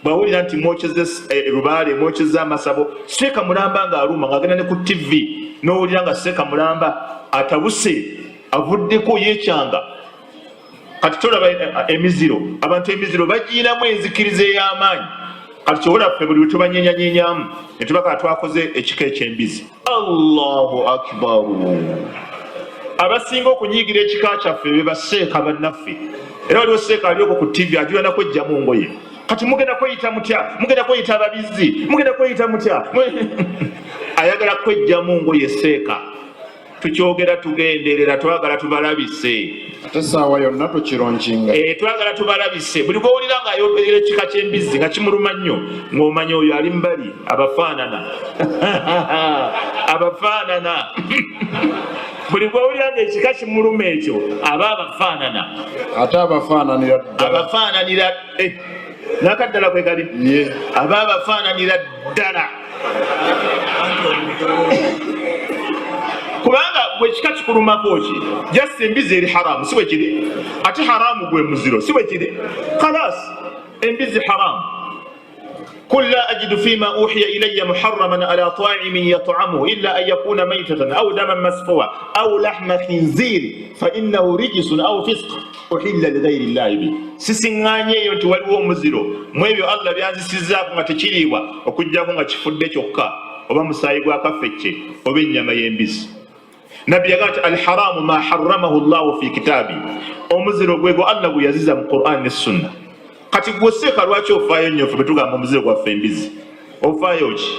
S1: bw'awulira nti mwokyeze lubaale, mwokyeze amasabo, seeka mulamba ng'aluma, ng'agenda ne ku ttivi n'owulira nga seeka mulamba atabuse, avuddeko, yeekyanga. Kati tolaba emiziro, abantu emiziro bagiyinamu enzikiriza ey'amaanyi. Kati kyobola ffe buli lwetubanyenyanyenyamu ne tubaka twakoze ekika eky'embizi. Allahu akbaru! Abasinga okunyiigira ekika kyaffe be baseeka bannaffe. Era waliwo seeka ali okwo ku ttivi ajula nakwejjamu ngoye. Kati mugenda kweyita mutya? Mugenda kweyita ababizzi? Mugenda kweyita mutya? Ayagala kwejjamu ngoye seeka. Tukyogera tugenderera, twagala tubalabise.
S3: Ate essaawa yonna tukironkinga.
S1: Twagala tubalabise. Buli gw'owulira ng'ayogera ekika ky'embizzi nga kimuluma nnyo, ng'omanya oyo ali mbali abafaanana. Abafaanana. Buli gw'owulira ng'ekika kimuluma ekyo aba abafaanana.
S3: Ate abafaananira ddala.
S1: Abafaananira, n'akaddala kwe kali.
S3: Ye.
S1: Aba abafaananira ddala. Kubanga gwe kika kikulumako ki? Just embizi eri haramu, si bwe kiri? Ate haramu gwe muziro, si bwe kiri? Khalas, embizi haramu. Kul la ajidu fima uhiya ilayya muharraman ala ta'imin yat'amuhu illa an yakuna maytatan aw daman masfuha aw lahma khinziri fa innahu rijsun aw fisq uhilla li ghayri llahi bi. Sisiŋŋaanye eyo nti waliwo omuziro mu ebyo Allah byanzisizzaako nga tekiriibwa okuggyako nga kifudde kyokka, oba musaayi gwa kafecce, oba ennyama y'embizi. Nabbi yagamba nti alharamu ma harramahu llahu fi kitaabi, omuziro gwegwo Allah gwe yaziza mu Quran ne Sunna. Kati gwe seeka lwaki ofaayo nnyo ffe bwe tugamba omuziro gwaffe embizi? Ofaayo ki?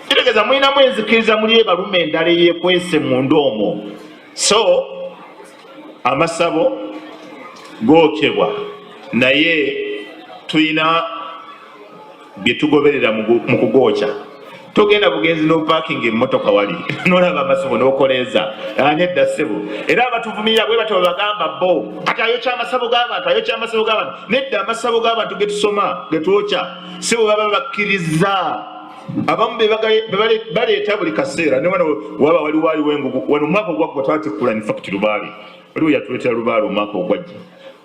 S1: Kitegeeza mulinamu enzikiriza muli ebaluma endala eyeekwese munda omwo. So amasabo gookebwa, naye tulina bye tugoberera mu kugookya. Togenda bugenzi n'opaakinga emmotoka wali n'olaba amasabo n'okoleeza. Nedda ssebo. Era abatuvumirira bwe batyo babagamba bo kati ayokya amasabo g'abantu, ayokya amasabo g'abantu. Nedda, amasabo g'abantu ge tusoma ge twokya si bwe baba bakkiriza. Abamu be baleeta buli kaseera. Ne wano waba waliwo waliwo engugu wano omwaka ogwaggwa twatikkula, in fact lubaale waliwo yatuleetera lubaale omwaka ogwajja.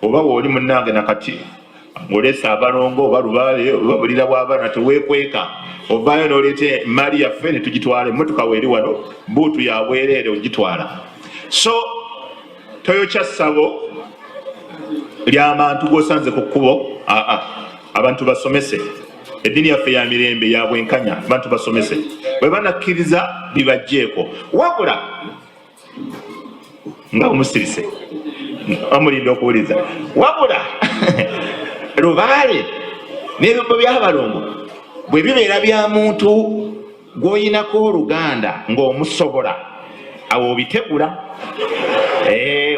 S1: Oba wooli munnange nakati ng'oleese abalongo oba lubaale oba bulira bw'abaana, teweekweka, ovaayo n'oleeta emaali yaffe ne tugitwala. Emmotoka weeri wano, buutu ya bwereere ogitwala. So toyokya ssabo ly'abantu gw'osanze ku kkubo. Aa, abantu basomese. Eddiini yaffe ya mirembe, ya bwenkanya. Abantu basomese, bwe banakkiriza bibajjeeko. Wabula nga omusirise bamulinda okuwuliza. Wabula lubaale n'ebibbo by'abalongo bwe bibeera bya muntu gw'oyinako oluganda ng'omusobola, awo obitegula.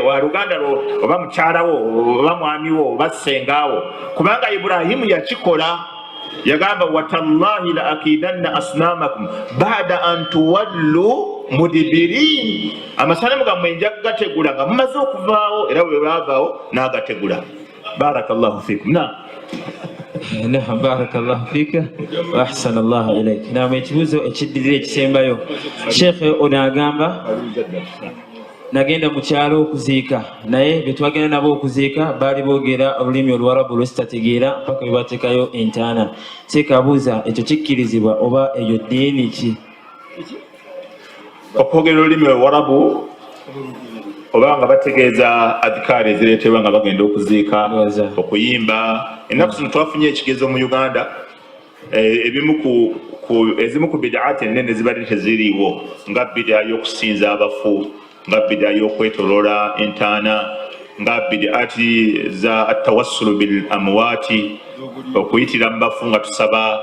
S1: Wa luganda lwo oba mukyalawo oba mwamiwo oba ssengaawo, kubanga Iburahimu yakikola. Yagamba watallahi la akidanna asnamakum bada an tuwallu mudibirin, amasanamu gammwe nja kugategula nga mumaze okuvaawo. Era bwe baavaawo n'agategula. Barakallahu fikum. Na
S2: Naam, barakallahu fika wa ahsana Allahu ilaik. Naam, ekibuuzo ekiddirira ekisembayo, Sheikh ono agamba nagenda mu kyalo okuziika, naye be twagenda nabo okuziika baali boogera olulimi Oluwarabu lwesitategeera mpaka bwe bateekayo entaana. Seeka abuuza ekyo kikkirizibwa oba eyo ddiini ki?
S1: Okwogera olulimi Oluwarabu oba nga bategeeza adhikaari ezireetebwa nga bagenda okuziika,
S2: Ndowooza.
S1: okuyimba. Ennaku zino twafunye ekigezo mu Uganda, ebimu ku ezimu ku bidaati ennene zibadde teziriiwo, nga bidaa y'okusinza abafu, nga bidaa y'okwetoloola entaana, nga bidaati za atawassulu bil amwaati, okuyitira mu bafu nga tusaba.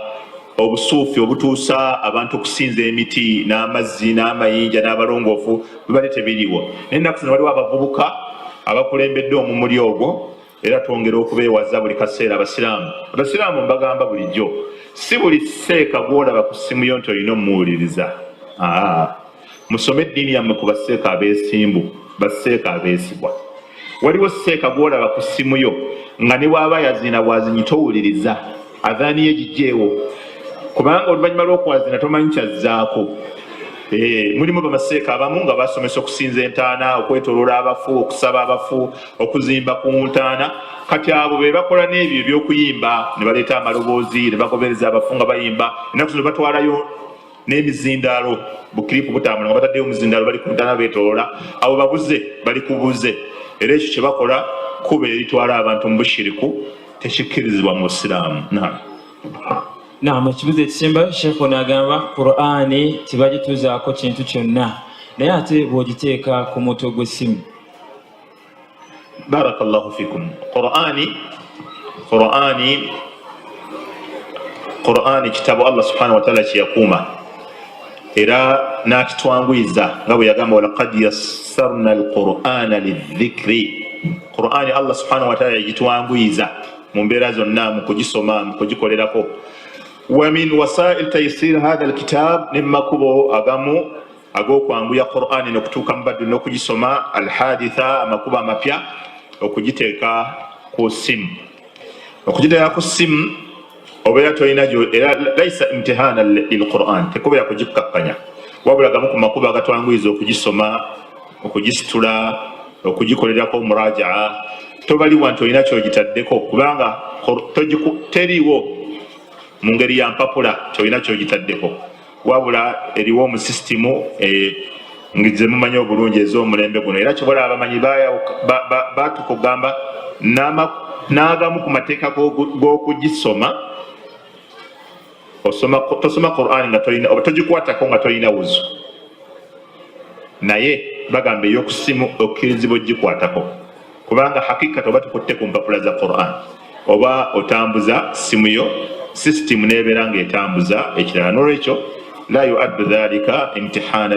S1: Obusuufi obutuusa abantu okusinza emiti n'amazzi n'amayinja n'abalongoofu bibadde tebiriwo, naye ennaku zino waliwo abavubuka abakulembedde omumuli ogwo, era twongera okubeewaza buli kaseera. Abasiraamu mbagamba bulijjo, si buli seeka gw'olaba ku ssimu yo nti olina omuwuliriza. Musome eddiini yammwe ku baseeka abeesimbu, baseeka abeesigwa. Waliwo seeka gw'olaba ku ssimu yo nga ne bw'aba yazina bwazinyi towuliriza, adhaani ye gijjeewo, kubanga oluvannyuma lw'okwazina tomanyi kyazzaako. Mulimu bamaseeka abamu nga basomesa okusinza entaana, okwetoloola abafu, okusaba abafu, okuzimba ku ntaana. Kati abo be bakola n'ebyo eby'okuyimba ne baleeta amaloboozi ne bagobereza abafu nga bayimba. Ennaku zino batwalayo n'emizindaalo, bukiripu butambula nga bataddeyo omuzindaalo, bali ku ntaana beetoloola. Abo babuze, bali ku buze, era ekyo kye bakola kkubo eritwala abantu mu bushiriku, tekikkirizibwa mu Busiraamu. Naam.
S2: Naam, ekibuzo ekisembayo, Sheikh ono agamba Qur'ani tebagituuzaako kintu kyonna, naye ate bw'ogiteeka ku mutwe gw'essimu?
S1: Barakallahu fikum. Qur'ani kitabo Allah subhanahu wa ta'ala kyeyakuuma era n'akitwanguyiza, nga bwe yagamba, walaqad yassarna alqur'ana lidhikri. Qur'ani Allah subhanahu wa ta'ala yagitwanguyiza mu mbeera zonna, mu kugisoma, mu kugikolerako. Wa min wasail taysir hatha alkitab, ne mumakubo agamu ag'okwanguya Qur'ani n'okutuuka mu baddu n'okugisoma, alhaditha, amakubo amapya, okugiteeka ku simu. Okugiteeka ku simu obeera tolina gyo, era laisa imtihana lilquran, tekubeera kugikkakkanya, wabula gamu ku makubo agatwanguyiza okugisoma, okugisitula, okugikolerako murajaa. Tobaliwa nti olina kyogitaddeko, kubanga teriiwo mu ngeri ya mpapula kyolina kyogitaddeko, wabula eriwo mu sisitimu ze mumanyi obulungi ez'omulembe guno. Era kyobola abamanyi batukugamba n'agamu ku mateeka g'okugisoma, tosoma Qur'an nga tolina, oba togikwatako nga tolina wuzu, naye bagamba ey'okusimu okkirizibwa ogikwatako, kubanga hakika toba tukutte ku mpapula za Qur'an, oba otambuza simu yo, sisitimu nebeera ng'etambuza ekirala. N'olwekyo la yuaddu dhalika imtihana.